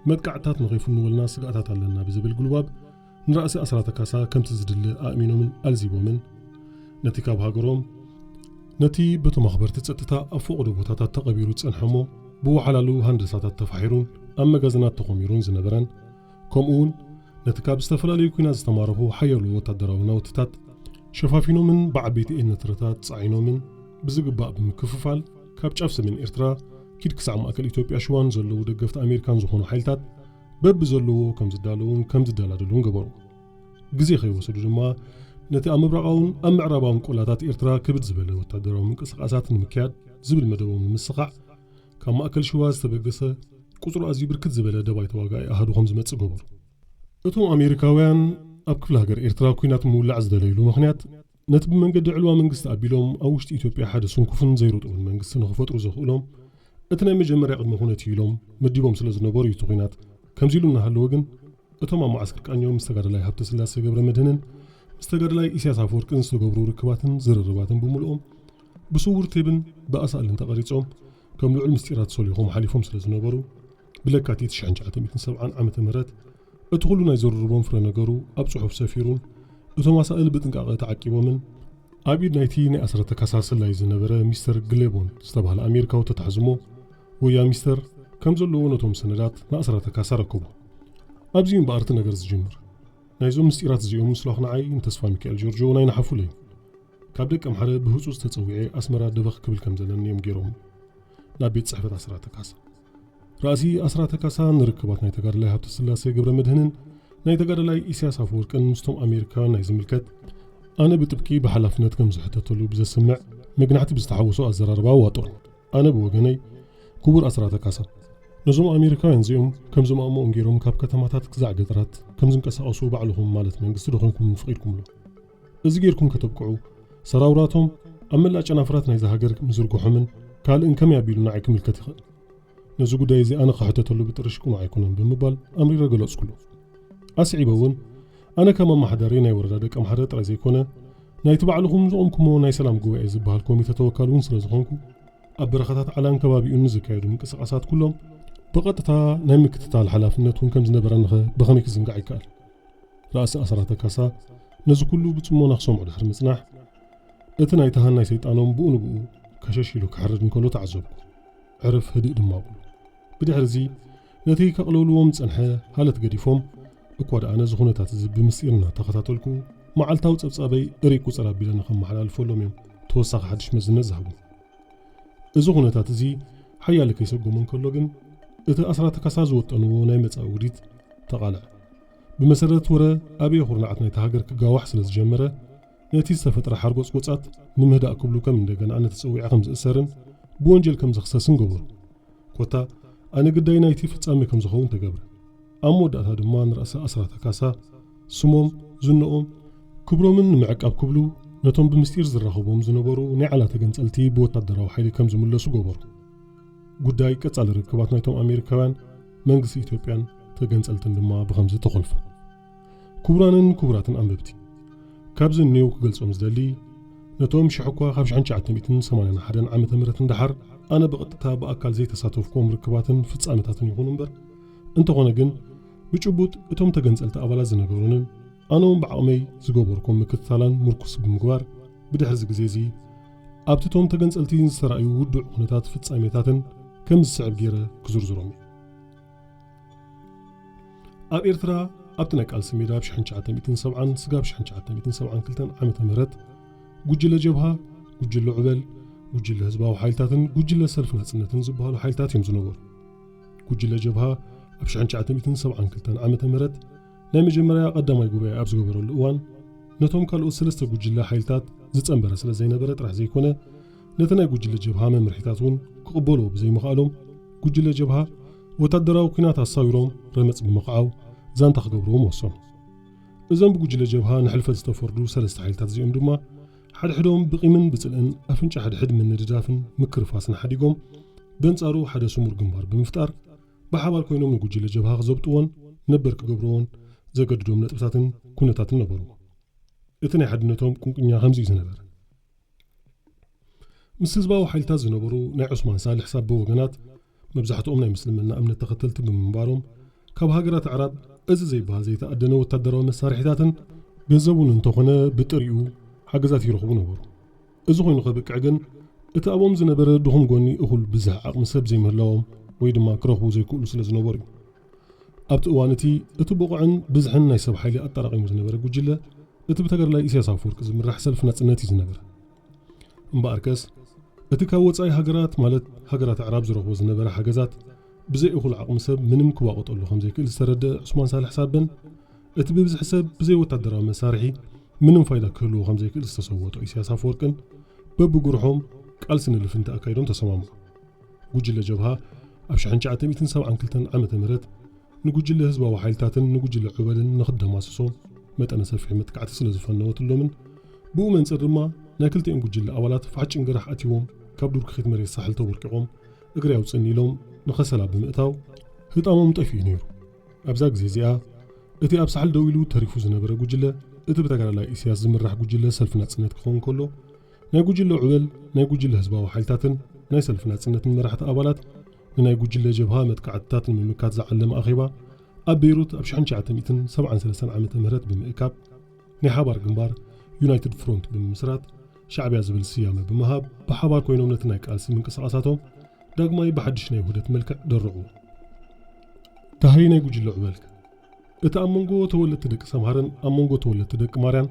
መጥቃዕትታት ንኸይፍንወልና ስግኣታት ኣለና ብዝብል ጉልባብ ንራእሲ ኣስራተ ካሳ ከምቲ ዝድለ ኣእሚኖምን ኣልዚቦምን ነቲ ካብ ሃገሮም ነቲ በቶም ኣኽበርቲ ጸጥታ ኣብ ፈቐዶ ቦታታት ተቐቢሩ ዝጸንሐ እሞ ብወሓላሉ ሃንደሳታት ተፋሒሩን ኣብ መጋዘናት ተኾሚሩን ዝነበረን፣ ከምኡ እውን ነቲ ካብ ዝተፈላለዩ ኲናት ዝተማረኹ ሓያሎ ወታደራዊ ናውትታት ሸፋፊኖምን ብዓበይቲ ኤነትረታት ጻዒኖምን ብዝግባእ ብምክፍፋል ካብ ጫፍ ሰሜን ኤርትራ ኪድ ክሳዕ ማእከል ኢትዮጵያ ሽዋን ዘለዉ ደገፍቲ ኣሜሪካን ዝኾኑ ሓይልታት በብዘለዎ ከም ዝዳለዉን ከም ዝደላደሉን ገበሩ። ግዜ ከይወሰዱ ድማ ነቲ ኣብ ምብራቓውን ኣብ ምዕራባውን ቆላታት ኤርትራ ክብድ ዝበለ ወታደራዊ ምንቅስቓሳት ንምክያድ ዝብል መደቦም ንምስኻዕ ካብ ማእከል ሽዋ ዝተበገሰ ቁጽሩ ኣዝዩ ብርክት ዝበለ ደባይ ተዋጋኢ ኣሃዱ ከም ዝመጽእ ገበሩ። እቶም ኣሜሪካውያን ኣብ ክፍለ ሃገር ኤርትራ ኲናት ምውላዕ ዝደለይሉ ምኽንያት ነቲ ብመንገዲ ዕልዋ መንግስቲ ኣቢሎም ኣብ ውሽጢ ኢትዮጵያ ሓደ ስንኩፍን ዘይርጡብን መንግስቲ ንኽፈጥሩ ዘኽእሎም እቲ ናይ መጀመርያ ቅድመ ኩነት እዩ ኢሎም መዲቦም ስለ ዝነበሩ እዩ እቲ ኲናት። ከምዚ ኢሉ እናሃለወ ግን እቶም ኣብ መዓስከር ቃኘው ምስ ተጋዳላይ ሃብተስላሴ ገብረ መድህንን ምስ ተጋዳላይ ኢሳያስ ኣፈወርቅን ዝተገብሩ ርክባትን ዝርርባትን ብምልኦም ብስውር ቴብን ብኣሳእልን ተቐሪጾም ከም ልዑል ምስጢራት ሰሊኾም ሓሊፎም ስለ ዝነበሩ ብለካቲት ሽሕን ትሽዓተ ሚእትን ሰብዓን ዓመተ ምህረት እቲ ኩሉ ናይ ዝርርቦም ፍረ ነገሩ ኣብ ጽሑፍ ሰፊሩን እቶም ኣሳእል ብጥንቃቐ ተዓቂቦምን ኣብ ኢድ ናይቲ ናይ ኣስራተ ካሳ ሰላይ ዝነበረ ሚስተር ግሌቦን ዝተባህለ ኣሜሪካዊ ተታሕዝሞ ወያ ሚስተር ከም ዘለዎ ነቶም ሰነዳት ንኣስራተ ካሳ ረከቦ። ኣብዚ እምበኣር እቲ ነገር ዝጅምር። ናይዞም ምስጢራት እዚኦም ምስላኽ ንዓይ ንተስፋ ሚካኤል ጆርጆ ናይ ንሓፉለይ ካብ ደቂ ኣምሓረ ብህጹጽ ተጸዊዐ ኣስመራ ደበኽ ክብል ከም ዘለኒ እዮም ገይሮም ናብ ቤት ጽሕፈት ኣስራተ ካሳ። ራእሲ ኣስራተ ካሳ ንርክባት ናይ ተጋዳላይ ሃብተ ስላሴ ገብረ መድህንን ናይ ተጋዳላይ ኢሳያስ ኣፈወርቅን ምስቶም ኣሜሪካውያን ናይ ዝምልከት ኣነ ብጥብቂ ብሓላፍነት ከም ዝሕተተሉ ብዘስምዕ መግናሕቲ ብዝተሓወሶ ኣዘራርባ ዋጦር። ኣነ ብወገነይ ክቡር ኣስራተ ካሳ ነዞም ኣሜሪካውያን እዚኦም ከም ዝማእምኦም ገይሮም ካብ ከተማታት ክዛዕ ገጠራት ከም ዝንቀሳቐሱ ባዕልኹም ማለት መንግስቲ ዶ ኮይንኩም ፈቒድኩምሎም? እዚ ጌርኩም ከተብቅዑ ሰራውራቶም ኣብ መላእ ጨናፍራት ናይዛ ሃገር ምዝርግሖምን ካልእን ከመይ ኣቢሉ ንዓይ ክምልከት ይኽእል? ነዚ ጉዳይ እዚ ኣነ ክሕተተሉ ብጥርሽ ቅኑዕ ኣይኮነን ብምባል ኣምሪረ ገለጽኩሉ። ኣስዒበ እውን ኣነ ከም ኣመሓዳሪ ናይ ወረዳ ደቂ ኣምሓረ ጥራይ ዘይኮነ ናይቲ ባዕልኹም ዝቖምኩሞ ናይ ሰላም ጉባኤ ዝበሃል ኮሚተ ተወካል እውን ስለ ዝኾንኩ ኣብ በረኻታት ዓላን ከባቢኡን ንዝካየዱ ምንቅስቓሳት ኩሎም ብቐጥታ ናይ ምክትታል ሓላፍነት እውን ከም ዝነበረንኸ ብኸመይ ክዝንጋዕ ይከኣል? ራእሲ ኣስራተ ካሳ ነዚ ኩሉ ብጽሞና ክሰምዑ ድሕሪ ምጽናሕ እቲ ናይ ተሃን ናይ ሰይጣኖም ብኡ ንብኡ ከሸሽ ኢሉ ክሕርድ እንከሎ ተዓዘብኩ። ዕርፍ ህድእ ድማ ኣብሉ። ብድሕሪ እዚ ነቲ ከቕለውልዎም ዝጸንሐ ሃለት ገዲፎም እኳ ደኣ ነዚ ኩነታት እዚ ብምስጢር እናተኸታተልኩ መዓልታዊ ጸብጻበይ እርይ ቁጽር ኣቢለ ንኸመሓላልፈሎም እዮም ተወሳኺ ሓድሽ መዝነት ዝሃቡኒ። እዚ ኩነታት እዚ ሓያለ ከይሰጎሞ እንከሎ ግን እቲ ኣስራተ ካሳ ዝወጠንዎ ናይ መጻኢ ውዲት ተቓልዐ። ብመሰረት ወረ ኣበየ ኩርናዓት ናይታ ሃገር ክጋዋሕ ስለ ዝጀመረ ነቲ ዝተፈጥረ ሓርጎጽጎጻት ንምህዳእ ክብሉ ከም እንደገና ኣነ ተጸዊዐ ከም ዝእሰርን ብወንጀል ከም ዝኽሰስን ገበሩ። ኮታ ኣነ ግዳይ ናይቲ ፍጻሜ ከም ዝኸውን ተገብረ። ኣብ መወዳእታ ድማ ንራእሲ ኣስራተ ካሳ ስሞም፣ ዝንኦም፣ ክብሮምን ንምዕቃብ ክብሉ ነቶም ብምስጢር ዝራኸቦም ዝነበሩ ናይ ዓላ ተገንጸልቲ ብወታደራዊ ሓይሊ ከም ዝምለሱ ገበሩ። ጉዳይ ቀጻሊ ርክባት ናይቶም ኣሜሪካውያን መንግስቲ ኢትዮጵያን ተገንጸልትን ድማ ብኸምዚ ተኾልፈ። ክቡራንን ክቡራትን ኣንበብቲ፣ ካብዚ እኔው ክገልጾም ዝደሊ ነቶም ሽሕ እኳ ካብ ሽሕን ትሽዓተ ሚእትን ሰማንያን ሓደን ዓመተ ምህረት ንደሓር ኣነ ብቐጥታ ብኣካል ዘይተሳተፍኩዎም ርክባትን ፍጻመታትን ይኹኑ እምበር፣ እንተኾነ ግን ብጭቡጥ እቶም ተገንጸልቲ ኣባላት ዝነገሩንን ኣነውን ብዓቕመይ ዝገበርኩም ምክትታላን ምርኩስ ብምግባር፣ ብድሕሪ እዚ ግዜ እዚ ኣብቲ እቶም ተገንጸልቲ ዝተራእዩ ውዱዕ ኩነታት ፍጻሜታትን ከም ዝስዕብ ገይረ ክዝርዝሮም እዩ። ኣብ ኤርትራ ኣብቲ ናይ ቃልሲ ሜዳ ኣብ ሽሕን ትሽዓተ ሚእትን ሰብዓን ስጋብ ሽሕን ትሽዓተ ሚእትን ሰብዓን ክልተን ዓመተ ምህረት ጉጅለ ጀብሃ፣ ጉጅለ ዑበል፣ ጉጅለ ህዝባዊ ሓይልታትን ጉጅለ ሰልፊ ናጽነትን ዝበሃሉ ሓይልታት እዮም ዝነበሩ። ጉጅለ ጀብሃ ኣብ ሽሕን ትሽዓተ ሚእትን ሰብዓን ክልተን ዓመተ ምህረት ናይ መጀመርያ ቀዳማይ ጉባኤ ኣብ ዝገበረሉ እዋን፣ ነቶም ካልኦት ሰለስተ ጉጅለ ሓይልታት ዝጸንበረ ስለ ዘይነበረ ጥራሕ ዘይኮነ፣ ነቲ ናይ ጉጅለ ጀብሃ መምርሒታት እውን ክቕበልዎ ብዘይምኽኣሎም፣ ጉጅለ ጀብሃ ወታደራዊ ኲናት ኣሳዊሮም ረመጽ ብምኽዓው ዛንታ ክገብርዎም ወሰኑ። እዞም ብጉጅለ ጀብሃ ንሕልፈት ዝተፈርዱ ሰለስተ ሓይልታት እዚኦም ድማ፣ ሓድሕዶም ብቂምን ብጽልእን ኣፍንጫ ሕድሕድ ምንድዳፍን ምክርፋስን ሓዲጎም፣ በንጻሩ ሓደ ስሙር ግንባር ብምፍጣር፣ ብሓባር ኮይኖም ንጉጅለ ጀብሃ ክዘብጥዎን ነበር ክገብርዎን ዘገድዶም ነጥብታትን ኩነታትን ነበርዎ። እቲ ናይ ሓድነቶም ቁንቁኛ ከምዚ እዩ ዝነበረ። ምስ ህዝባዊ ሓይልታት ዝነበሩ ናይ ዑስማን ሳልሕ ሳበ ወገናት፣ መብዛሕትኦም ናይ ምስልምና እምነት ተኸተልቲ ብምንባሮም፣ ካብ ሃገራት ኣዕራብ እዚ ዘይበሃል ዘይተኣደነ ወታደራዊ መሳርሒታትን ገንዘቡን እንተኾነ ብጥሪኡ ሓገዛት ይረኽቡ ነበሩ። እዚ ኮይኑ ከብቅዕ ግን፣ እቲ ኣብኦም ዝነበረ ድኹም ጎኒ እኹል ብዝሒ ዓቕሚ ሰብ ዘይምህላዎም ወይ ድማ ክረኽቡ ዘይክእሉ ስለ ዝነበሩ እዩ። ኣብቲ እዋን እቲ፣ እቲ ብቑዕን ብዝሕን ናይ ሰብ ሓይሊ ኣጠራቒሙ ዝነበረ ጉጅለ፣ እቲ ብተጋዳላይ ኢሳያስ ኣፈወርቂ ዝምራሕ ሰልፊ ናጽነት እዩ ዝነበረ። እምበኣርከስ፣ እቲ ካብ ወጻኢ ሃገራት፣ ማለት ሃገራት ኣዕራብ ዝረኽቦ ዝነበረ ሓገዛት፣ ብዘይ እኹል ዓቕሚ ሰብ ምንም ክዋቐጠሉ ከም ዘይክእል ዝተረድአ ዑስማን ሳልሕ ሳበን፣ እቲ ብብዝሒ ሰብ ብዘይ ወታደራዊ መሳርሒ ምንም ፋይዳ ክህልዎ ከም ዘይክእል ዝተሰወጦ ኢሳያስ ኣፈወርቅን በብጉርሖም ቃልሲ ንልፍንቲ ኣካይዶም ተሰማምዑ። ጉጅለ ጀብሃ ኣብ ሽሕን ትሽዓተ ሚእትን ሰብዓን ክልተን ዓመተ ምህረት ንጉጅለ ህዝባዊ ሓይልታትን ንጉጅለ ዑበልን ንኽደማስሶም መጠነ ሰፊሕ መጥቃዕቲ ስለ ዝፈነወትሎምን፣ ብኡ መንጽር ድማ ናይ ክልቲኦም ጉጅለ ኣባላት ፋሕ ጭንግራሕ ኣትይዎም ካብ ዱር ክኺት መሬት ሳሕል ተቦርቂቖም እግሪ ኣውጽእኒ ኢሎም ንኸሰላ ብምእታው ህጣሞም ጠፊኡ ነይሩ። ኣብዛ ግዜ እዚኣ እቲ ኣብ ሳሕል ደው ኢሉ ተሪፉ ዝነበረ ጉጅለ፣ እቲ ብተጋዳላይ ኢሳያስ ዝምራሕ ጉጅለ ሰልፊ ናጽነት ክኸውን ከሎ፣ ናይ ጉጅለ ዑበል፣ ናይ ጉጅለ ህዝባዊ ሓይልታትን ናይ ሰልፊ ናጽነትን መራሕቲ ኣባላት ንናይ ጉጅለ ጀብሃ መጥቃዕትታት ንምምካት ዝዓለመ ኣኼባ ኣብ ቤይሩት ኣብ ሽሕን ትሽዓተ ሚእትን ሰብዓን ሰለስተን ዓመተ ምህረት ብምእካብ፣ ናይ ሓባር ግንባር፣ ዩናይትድ ፍሮንት፣ ብምምስራት፣ ሻዕብያ ዝብል ስያመ ብምሃብ፣ ብሓባር ኮይኖም ነቲ ናይ ቃልሲ ምንቅስቓሳቶም ዳግማይ ብሓድሽ ናይ ውህደት መልክዕ ደርዑ። ደሃይ ናይ ጉጅለ ዑበል። እቲ ኣብ መንጎ ተወለድቲ ደቂ ሰምሃርን ኣብ መንጎ ተወለድቲ ደቂ ማርያን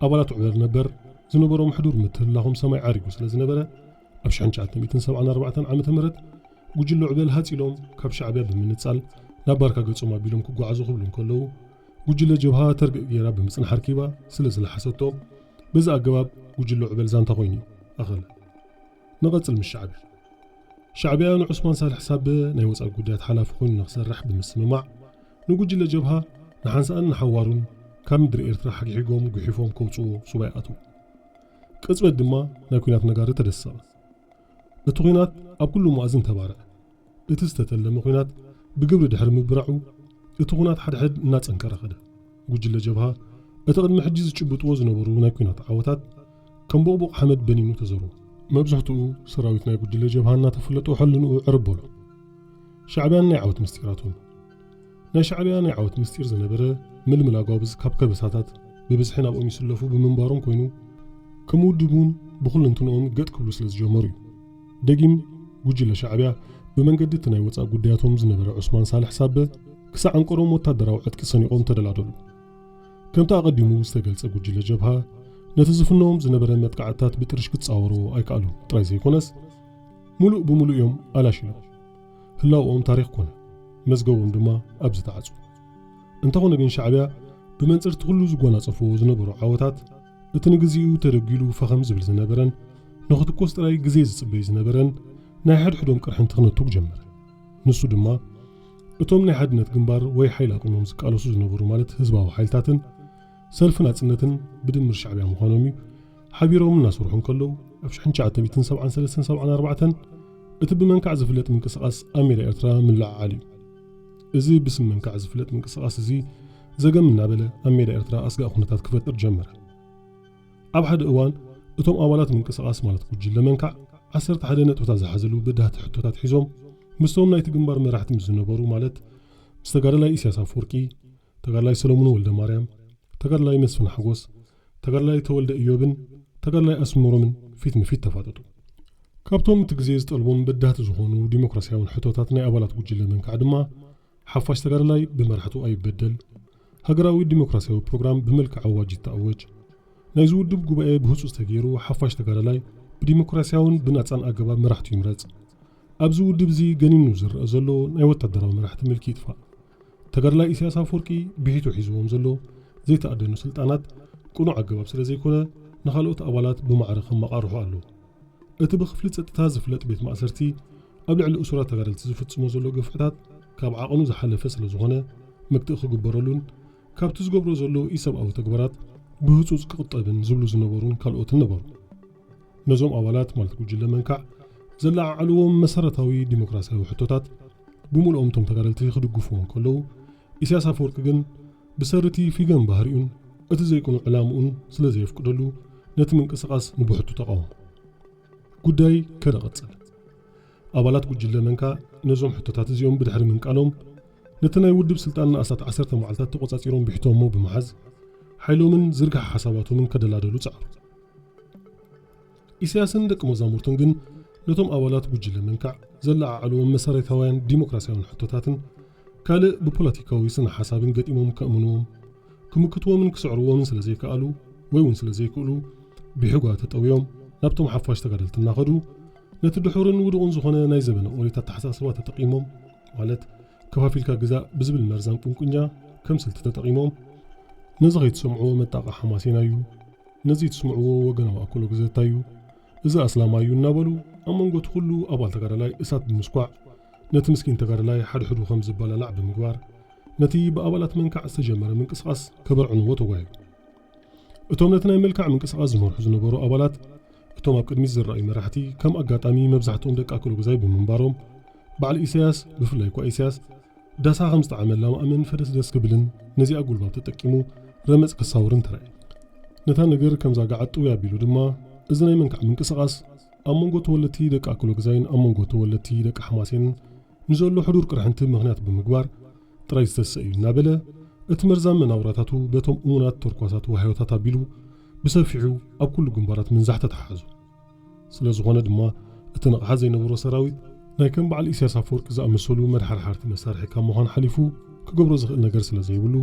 ኣባላት ዑበል ነበር ዝነበሮም ሕዱር ምትህልላኾም ሰማይ ዓሪጉ ስለ ዝነበረ፣ ኣብ ሽሕን ትሽዓተ ሚእትን ሰብዓን ኣርባዕተን ዓመተ ምህረት ጉጅለ ዑበል ሃጽ ኢሎም ካብ ሻዕብያ ብምንጻል ናብ ባርካ ገጾም ኣቢሎም ክጓዓዙ ክብሉ እንከለዉ፣ ጉጅለ ጀብሃ ተርግእ ገይራ ብምጽናሕ ኣርኪባ ስለ ዝለሓሰቶም፣ በዚ ኣገባብ ጉጅለ ዑበል ዛንታ ኮይኑ ኣኸለ። ንቐጽል ምስ ሻዕብያ። ሻዕብያ ንዑስማን ሳልሕ ሳበ ናይ ወጻኢ ጉዳያት ሓላፊ ኮይኑ ንኽሰርሕ ብምስምማዕ፣ ንጉጅለ ጀብሃ ንሓንሳእን ንሓዋሩን ካብ ምድሪ ኤርትራ ሓግሒጎም ጉሒፎም ከውጽዎ ሱባኤ ኣትዉ። ቅጽበት ድማ ናይ ኲናት ነጋሪ ተደሰቐ። እቲ ኲናት ኣብ ኩሉ መኣዝን ተባርዐ። እቲ ዝተተለመ ኲናት ብግብሪ ድሕሪ ምብራዑ፣ እቲ ኹናት ሓድሕድ እናጸንከረ ኸደ። ጉጅለ ጀብሃ፣ እቲ ቅድሚ ሕጂ ዝጭብጥዎ ዝነበሩ ናይ ኲናት ዓወታት፣ ከም ቦቕቦቕ ሓመድ በኒኑ ተዘሩ። መብዛሕትኡ ሰራዊት ናይ ጉጅለ ጀብሃ እናተፈለጦ ሕልንኡ ዕርብ በሎ። ሻዕብያን ናይ ዓወት ምስጢራቱን። ናይ ሻዕብያ ናይ ዓወት ምስጢር ዝነበረ፣ ምልምል ኣጓብዝ ካብ ከበሳታት ብብዝሒ ናብኦም ይስለፉ ብምንባሮም ኮይኑ፣ ከም ውድብ እውን ብኹለንትንኦም ገጥ ክብሉ ስለ ዝጀመሩ እዩ። ደጊም ጉጅለ ሻዕብያ ብመንገዲ እቲ ናይ ወጻኢ ጉዳያቶም ዝነበረ ዑስማን ሳልሕ ሳበ ክሳዕ ኣንቀሮም ወታደራዊ ዕጥቂ ሰኒቖም ተደላደሉ። ከምቲ ኣቐዲሙ ዝተገልጸ ጉጅለ ጀብሃ ነቲ ዝፍነዎም ዝነበረ መጥቃዕትታት ብጥርሽ ክጻወርዎ ኣይከኣሉን ጥራይ ዘይኮነስ፣ ምሉእ ብምሉእ እዮም ኣላሽሎም። ህላውኦም ታሪኽ ኮነ፣ መዝገቦም ድማ ኣብዚ ተዓጹ። እንተኾነ ግን ሻዕብያ ብመንጽርቲ ኩሉ ዝጎናጸፍዎ ዝነበሩ ዓወታት፣ እቲ ንግዚኡ ተደጒሉ ፈኸም ዝብል ዝነበረን ንኽትኮስ ጥራይ ግዜ ዝጽበይ ዝነበረን ናይ ሕድሕዶም ቅርሕንቲ ክነቱግ ጀመረ። ንሱ ድማ፣ እቶም ናይ ሓድነት ግንባር ወይ ሓይሊ ኣቑሞም ዝቃለሱ ዝነበሩ ማለት ህዝባዊ ሓይልታትን ሰልፊ ናጽነትን ብድምር ሻዕብያ ምዃኖም እዩ። ሓቢሮም እናሰርሑ እንከለዉ፣ ኣብ ሽሕን ትሽዓተ ሚእትን ሰብዓን ሰለስተን ሰብዓን ኣርባዕተን እቲ ብመንካዕ ዝፍለጥ ምንቅስቓስ ኣብ ሜዳ ኤርትራ ምልዕዓል እዩ። እዚ ብስም መንካዕ ዝፍለጥ ምንቅስቓስ እዚ ዘገም እናበለ ኣብ ሜዳ ኤርትራ ኣስጋኢ ኩነታት ክፈጥር ጀመረ። ኣብ ሓደ እዋን እቶም ኣባላት ምንቅስቓስ ማለት ጉጅለ መንካዕ ዓሰርተ ሓደ ነጥብታት ዝሓዘሉ በዳህቲ ሕቶታት ሒዞም ምስቶም ናይቲ ግንባር መራሕቲ ምስ ዝነበሩ ማለት ምስ ተጋዳላይ ኢሳያስ ኣፈወርቂ፣ ተጋዳላይ ሰለሙን ወልደ ማርያም፣ ተጋዳላይ መስፍን ሓጎስ፣ ተጋዳላይ ተወልደ ኢዮብን ተጋዳላይ ኣስመሮምን ፊት ንፊት ተፋጠጡ። ካብቶም እቲ ግዜ ዝጠልቦም በዳህቲ ዝኾኑ ዲሞክራሲያውን ሕቶታት ናይ ኣባላት ጉጅለ መንካዕ ድማ፣ ሓፋሽ ተጋዳላይ ብመራሕቱ ኣይበደል፣ ሃገራዊ ዲሞክራሲያዊ ፕሮግራም ብመልክዕ ኣዋጅ ይተኣወጅ፣ ናይዚ ውድብ ጉባኤ ብህጹጽ ተገይሩ ሓፋሽ ተጋዳላይ ብዲሞክራሲያውን ብናጻን ኣገባብ መራሕቱ ይምረጽ፣ ኣብዚ ውድብ እዚ ገኒኑ ዝረኣ ዘሎ ናይ ወታደራዊ መራሕቲ ምልኪ ይጥፋእ። ተጋዳላይ ኢሳያስ ኣፈወርቂ ብሒቱ ሒዝዎም ዘሎ ዘይተኣደኑ ስልጣናት ቅኑዕ ኣገባብ ስለ ዘይኮነ፣ ንኻልኦት ኣባላት ብማዕረ ከመቓርሖ ኣለዎ። እቲ ብክፍሊ ጸጥታ ዝፍለጥ ቤት ማእሰርቲ ኣብ ልዕሊ እሱራት ተጋደልቲ ዝፍጽሞ ዘሎ ግፍዕታት ካብ ዓቐኑ ዝሓለፈ ስለ ዝኾነ፣ መግትኢ ክግበረሉን ካብቲ ዝገብሮ ዘሎ ኢሰብኣዊ ተግባራት ብህጹጽ ክቕጠብን ዝብሉ ዝነበሩን ካልኦትን ነበሩ። ነዞም ኣባላት ማለት ጉጅለ መንካዕ ዘለዓዓልዎም መሰረታዊ ዲሞክራሲያዊ ሕቶታት ብምልኦም እቶም ተጋደልቲ ክድግፍዎ እንከለዉ፣ ኢሳያስ ኣፈወርቂ ግን ብሰሪ እቲ ፊገን ባህሪኡን እቲ ዘይቅኑዕ ዕላምኡን ስለ ዘየፍቅደሉ፣ ነቲ ምንቅስቓስ ንብሕቱ ተቓወሞ። ጉዳይ ከደ ቀጸለ። ኣባላት ጉጅለ መንካዕ ነዞም ሕቶታት እዚኦም ብድሕሪ ምንቃሎም፣ ነቲ ናይ ውድብ ስልጣን ንኣስታት ዓሰርተ መዓልታት ተቖጻጺሮም ብሕቶሞ ብምሓዝ፣ ሓይሎምን ዝርግሐ ሓሳባቶምን ከደላደሉ ጸዓሩ። ኢሳያስን ደቂ መዛሙርቱን ግን ነቶም ኣባላት ጉጅለ መንካዕ ዘለዓዓልዎም መሰረታውያን ዲሞክራሲያውን ሕቶታትን ካልእ ብፖለቲካዊ ስነ ሓሳብን ገጢሞም ከእምንዎም፣ ክምክትዎምን ክስዕርዎምን ስለ ዘይከኣሉ ወይ እውን ስለ ዘይክእሉ፣ ብሕጓ ተጠውዮም ናብቶም ሓፋሽ ተጋደልቲ እናኸዱ፣ ነቲ ድሑርን ውዱቕን ዝኾነ ናይ ዘበነ ኦሪት ኣተሓሳስባ ተጠቒሞም፣ ማለት ከፋፊልካ ግዛእ ብዝብል መርዛም ቁንቁኛ ከም ስልቲ ተጠቒሞም፣ ነዚ ከይትሰምዕዎ መጣቓ ሓማሴና እዩ፣ ነዚ ትስምዕዎ ወገናዊ ኣኮሎ ግዘታ እዩ፣ እዚ ኣስላማይ እዩ እናበሉ ኣብ መንጎ እቲ ኩሉ ኣባል ተጋዳላይ እሳት ብምስኳዕ፣ ነቲ ምስኪን ተጋዳላይ ሓድሕዱ ከም ዝባላላዕ ብምግባር፣ ነቲ ብኣባላት መንካዕ ዝተጀመረ ምንቅስቓስ ከበርዕንዎ ተጓዩ። እቶም ነቲ ናይ መልክዕ ምንቅስቓስ ዝመርሑ ዝነበሩ ኣባላት፣ እቶም ኣብ ቅድሚት ዝረኣዩ መራሕቲ ከም ኣጋጣሚ መብዛሕትኦም ደቂ ኣኮሎ ግዛይ ብምንባሮም፣ በዓል ኢሳያስ፣ ብፍላይ እኳ ኢሳያስ፣ ዳሳ ከም ዝጠዓመላ ማእመን ፈደስደስ ክብልን ነዚኣ ጉልባብ ተጠቂሙ ረመጽ ክሳውርን ተራእየ። ነታ ነገር ከምዛ ገዓጥ ጥውይ ኣቢሉ ድማ፣ እዚ ናይ መንካዕ ምንቅስቓስ ኣብ መንጎ ተወለድቲ ደቂ ኣኮሎ ግዛይን ኣብ መንጎ ተወለድቲ ደቂ ሓማሴንን ንዘሎ ሕዱር ቅርሕንቲ ምኽንያት ብምግባር ጥራይ ዝተሰእ እዩ እናበለ፣ እቲ መርዛም መናውራታቱ በቶም እሙናት ተርኳሳት ዋህዮታት ኣቢሉ ብሰፊሑ ኣብ ኩሉ ግንባራት ምንዛሕ ተተሓሓዙ። ስለ ዝኾነ ድማ፣ እቲ ንቕሓት ዘይነበሮ ሰራዊት ናይ ከም በዓል ኢሳያስ ኣፈወርቂ ዝኣመሰሉ መድሓርሓርቲ መሳርሒ ካብ ምዃን ሓሊፉ ክገብሮ ዝኽእል ነገር ስለ ዘይብሉ፣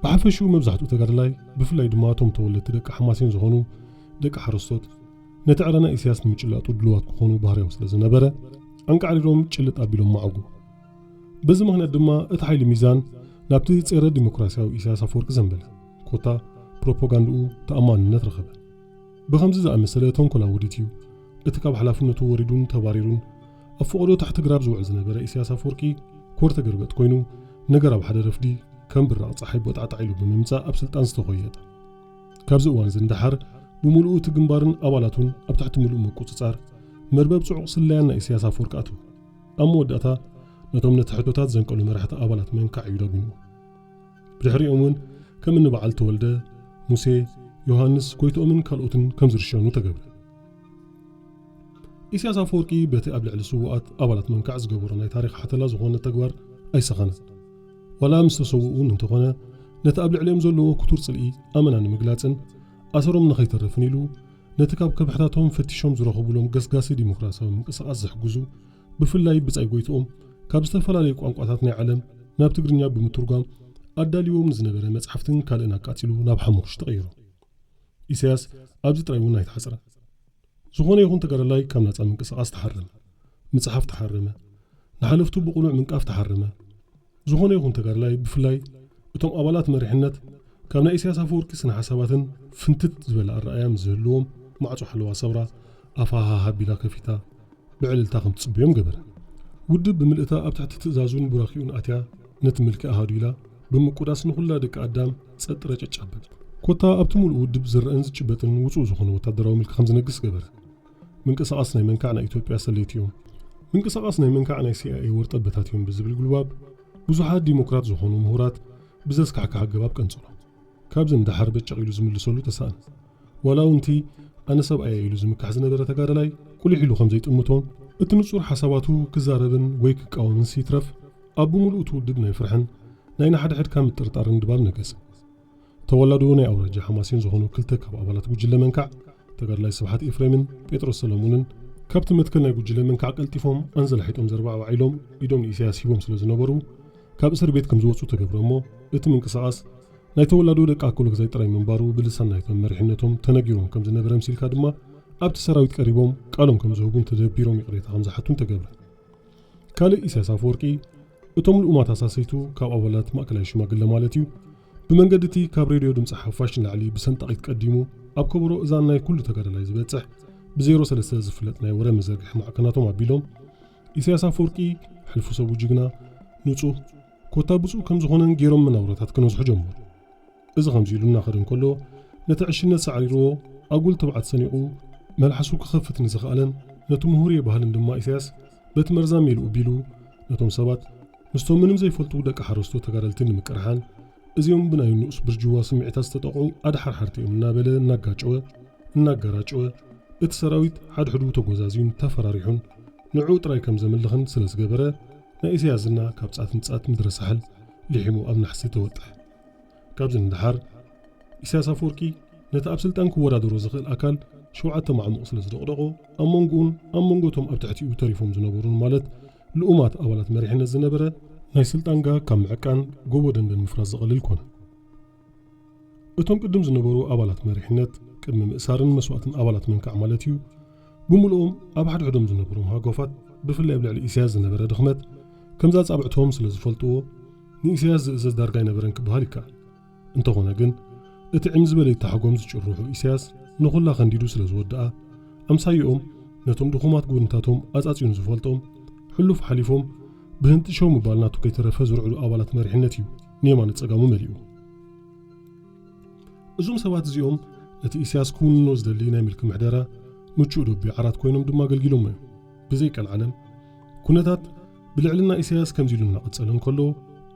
ብሓፈሽኡ መብዛሕትኡ ተጋዳላይ፣ ብፍላይ ድማ እቶም ተወለድቲ ደቂ ሓማሴን ዝኾኑ ደቂ ሓረስቶት፣ ነቲ ዕረ ናይ ኢሳያስ ንምጭላጡ ድሉዋት ክኾኑ ባህርያዊ ስለ ዝነበረ፣ ኣንቃዕሪሮም ጭልጥ ኣቢሎም መዓጉ። በዚ ምኽንያት ድማ እቲ ሓይሊ ሚዛን ናብቲ ጸረ ዲሞክራሲያዊ ኢሳያስ ኣፈወርቂ ዘንበለ። ኮታ ፕሮፓጋንድኡ ተኣማንነት ረኸበ። ብኸምዚ ዝኣመሰለ ተንኮላዊ ውዲት እዩ እቲ ካብ ሓላፍነቱ ወሪዱን ተባሪሩን ኣብ ፈቐዶ ትሕቲ ግራብ ዝውዕል ዝነበረ ኢሳያስ ኣፈወርቂ ኮር ተገርበጥ ኮይኑ፣ ነገር ኣብ ሓደ ረፍዲ ከም ብራቕ ጸሓይ ቦጣዕጣዕ ኢሉ ብምምጻእ ኣብ ስልጣን ዝተኾየጠ። ካብዚ እዋን እዚ ንደሓር ብምሉኡ እቲ ግንባርን ኣባላቱን ኣብ ትሕቲ ምሉእ ምቁጽጻር መርበብ ጽዑቕ ስለያን ናይ ኢሳያስ ኣፈወርቂ ኣትዉ። ኣብ መወዳእታ ነቶም ነቲ ሕቶታት ዘንቀሉ መራሕቲ ኣባላት መንካዕ እዩ ዳጒንዎ። ብድሕሪኦም እውን ከም እኒ በዓል ተወልደ፣ ሙሴ፣ ዮሃንስ፣ ጎይትኦምን ካልኦትን ከም ዝርሸኑ ተገብረ። ኢሳያስ ኣፈወርቂ በቲ ኣብ ልዕሊ ስዉኣት ኣባላት መንካዕ ዝገበሮ ናይ ታሪኽ ሓተላ ዝኾነ ተግባር ኣይሰኸነን። ዋላ ምስ ተሰውኡ እውን እንተኾነ፣ ነቲ ኣብ ልዕሊኦም ዘለዎ ክቱር ጽልኢ ኣመና ንምግላጽን ኣሰሮም ንኸይተርፍን ኢሉ፣ ነቲ ካብ ከብሕታቶም ፈቲሾም ዝረኸቡሎም ገስጋሲ ዲሞክራሲያዊ ምንቅስቓስ ዝሕግዙ፣ ብፍላይ ብጻይ ጎይትኦም፣ ካብ ዝተፈላለዩ ቋንቋታት ናይ ዓለም ናብ ትግርኛ ብምትርጓም ኣዳልዎም ንዝነበረ መጽሓፍትን ካልእን ኣቃጺሉ ናብ ሓሙኽሽ ተቐይሩ። ኢሳያስ ኣብዚ ጥራይ እውን ኣይተሓጽረን። ዝኾነ ይኹን ተጋዳላይ ካብ ናጻ ምንቅስቓስ ተሓረመ፣ ምጽሓፍ ተሓረመ፣ ንሓለፍቱ ብቕኑዕ ምንቃፍ ተሓረመ። ዝኾነ ይኹን ተጋዳላይ፣ ብፍላይ እቶም ኣባላት መሪሕነት፣ ካብ ናይ ኢሳያስ ኣፈወርቂ ስነ ሓሳባትን ፍንትት ዝበለ ኣረኣእያ ምስ ዝህልዎም፣ ማዕጾ ሓለዋ ሰብራ ኣፋ ሃሃ ኣቢላ ከፊታ ብዕልልታ ከም ትጽበዮም ገበረ። ውድብ ብምልእታ ኣብ ትሕቲ ትእዛዙን ቡራኺኡን ኣትያ ነቲ ምልኪ ኣሃዱ ኢላ ብምቁዳስ ንኹላ ደቂ ኣዳም ጸጥ ረጨጭ ኣበለ። ኮታ ኣብቲ ምሉእ ውድብ ዝረአን ዝጭበጥን ውጹእ ዝኾነ ወታደራዊ ምልኪ ከም ዝነግስ ገበረ። ምንቅስቓስ ናይ መንካዕ ናይ ኢትዮጵያ ሰለይቲ እዮም። ምንቅስቓስ ናይ መንካዕ ናይ ሲ ኣይ ኤ ወርጠበታት እዮም ብዝብል ጉልባብ ብዙሓት ዲሞክራት ዝኾኑ ምሁራት ብዘስካሕክሕ ኣገባብ ቀንጽሎ። ካብዚ ንደሓር በጨቕ ኢሉ ዝምልሰሉ ተሳእነ። ዋላ እውን እቲ ኣነ ሰብኣይ ኢሉ ዝምካሕ ዝነበረ ተጋዳላይ ቁሊሕ ኢሉ ከም ዘይጥምቶን እቲ ንጹር ሓሳባቱ ክዛረብን ወይ ክቃወምንስ ይትረፍ ኣብ ብምሉእ እቲ ውድብ ናይ ፍርሕን ናይ ንሓድሕድካ ምጥርጣርን ድባብ ነገሰ። ተወላዶ ናይ ኣውራጃ ሓማሴን ዝኾኑ ክልተ ካብ ኣባላት ጉጅለ መንካዕ፣ ተጋዳላይ ስብሓት ኤፍሬምን ጴጥሮስ ሰለሙንን፣ ካብቲ መትከል ናይ ጉጅለ መንካዕ ቀልጢፎም ኣንዘላሒጦም ዘርባዕባዕ ኢሎም ኢዶም ንኢሳያስ ሂቦም ስለ ዝነበሩ፣ ካብ እስር ቤት ከም ዝወጹ ተገብረ እሞ፣ እቲ ምንቅስቓስ ናይ ተወላዶ ደቂ ኣኮሎግዛይ ጥራይ ምንባሩ ብልሳን ናይቶም መሪሕነቶም ተነጊሮም ከም ዝነበረ ምሲልካ ድማ፣ ኣብቲ ሰራዊት ቀሪቦም ቃሎም ከም ዝህቡን ተደቢሮም ይቕሬታ ከም ዝሓቱን ተገብረ። ካልእ ኢሳያስ ኣፈወርቂ፣ እቶም ልኡማት ኣሳሰይቱ ካብ ኣባላት ማእከላይ ሽማግለ ማለት እዩ፣ ብመንገዲ እቲ ካብ ሬድዮ ድምፂ ሓፋሽ ንላዕሊ ብሰንጣቒት ቀዲሙ ኣብ ከበሮ እዛን ናይ ኩሉ ተጋዳላይ ዝበፅሕ ብዜሮ ሰለስተ ዝፍለጥ ናይ ወረ መዘርግሒ ማዕከናቶም ኣቢሎም፣ ኢሳያስ ኣፈወርቂ፣ ሕልፉ ሰቡ ጅግና፣ ንጹህ፣ ኮታ ብጹእ ከም ዝኾነን ገይሮም መናውረታት ክነዝሑ ጀመሩ። እዚ ከምዚ ኢሉ እናኸደ እንከሎ፣ ነቲ ዕሽነት ሳዕሪርዎ፣ ኣጉል ትብዓት ሰኒቑ፣ መልሓሱ ክኸፍት ንዝኸኣለን፣ ነቲ ምሁር እየ በሃልን ድማ ኢሳያስ፣ በቲ መርዛም ሜልኡ ቢሉ፣ ነቶም ሰባት፣ ምስቶም ምንም ዘይፈልጡ ደቂ ሓረስቶት ተጋደልቲ ንምቅርሓን፣ እዚኦም ብናይ ንኡስ ብርጅዋ ስምዒታት ዝተጠቕዑ ኣድሓርሓርቲ እዮም እናበለ እናጋጨወ፣ እናጋራጨወ፣ እቲ ሰራዊት ሓድሕዱ ተጎዛዝዩን ተፈራሪሑን ንዕኡ ጥራይ ከም ዘምልኽን ስለ ዝገበረ፣ ናይ ኢሳያስ ዝና ካብ ጻት ንጻት ምድረ ሳሕል ሊሒሙ ኣብ ናሕሲ ተወጥሐ። ካብዚ ንደሓር፣ ኢሳያስ ኣፈወርቂ ነቲ ኣብ ስልጣን ክወዳደሮ ዝኽእል ኣካል ሸውዓተ ማዕሙቕ ስለ ዝደቕደቖ፣ ኣብ መንጎኡን ኣብ መንጎ እቶም ኣብ ትሕቲኡ ተሪፎም ዝነበሩን ማለት ልኡማት ኣባላት መሪሕነት ዝነበረ ናይ ስልጣን ጋግ ካብ ምዕቃን ጎቦ ደንደን ምፍራስ ዝቐልል ኮነ። እቶም ቅድም ዝነበሩ ኣባላት መሪሕነት፣ ቅድሚ ምእሳርን መስዋእትን ኣባላት መንካዕ ማለት እዩ፣ ብምልኦም ኣብ ሓድሕዶም ዝነበሮም ሃጓፋት፣ ብፍላይ ኣብ ልዕሊ ኢሳያስ ዝነበረ ድኽመት፣ ከምዛ ጻብዕቶም ስለ ዝፈልጥዎ፣ ንኢሳያስ ዝእዘዝ ዳርጋ ኣይነበረን ክበሃል ይከኣል። እንተኾነ ግን፣ እቲ ዕም ዝበለ ይተሓጎም ዝጭርሑ ኢሳያስ ንኹላ ከንዲዱ ስለ ዝወድኣ፣ ኣምሳይኦም ነቶም ድኹማት ጎድንታቶም ኣጻጺኑ ዝፈልጦም፣ ሕሉፍ ሓሊፎም ብህንጢ ሸው ምባል ናቱ ከይተረፈ ዝርዕዱ ኣባላት መሪሕነት እዩ ንየማነ ጸጋሙ መሊኡ። እዞም ሰባት እዚኦም ነቲ ኢሳያስ ክውንኖ ዝደሊ ናይ ምልኪ ምሕደራ ምቹእ ዶቢ ዓራት ኮይኖም ድማ ኣገልጊሎሞ እዮም። ብዘይቀልዓለም፣ ኩነታት ብልዕልና ኢሳያስ ከምዚ ኢሉ እናቐጸለ እንከሎ፣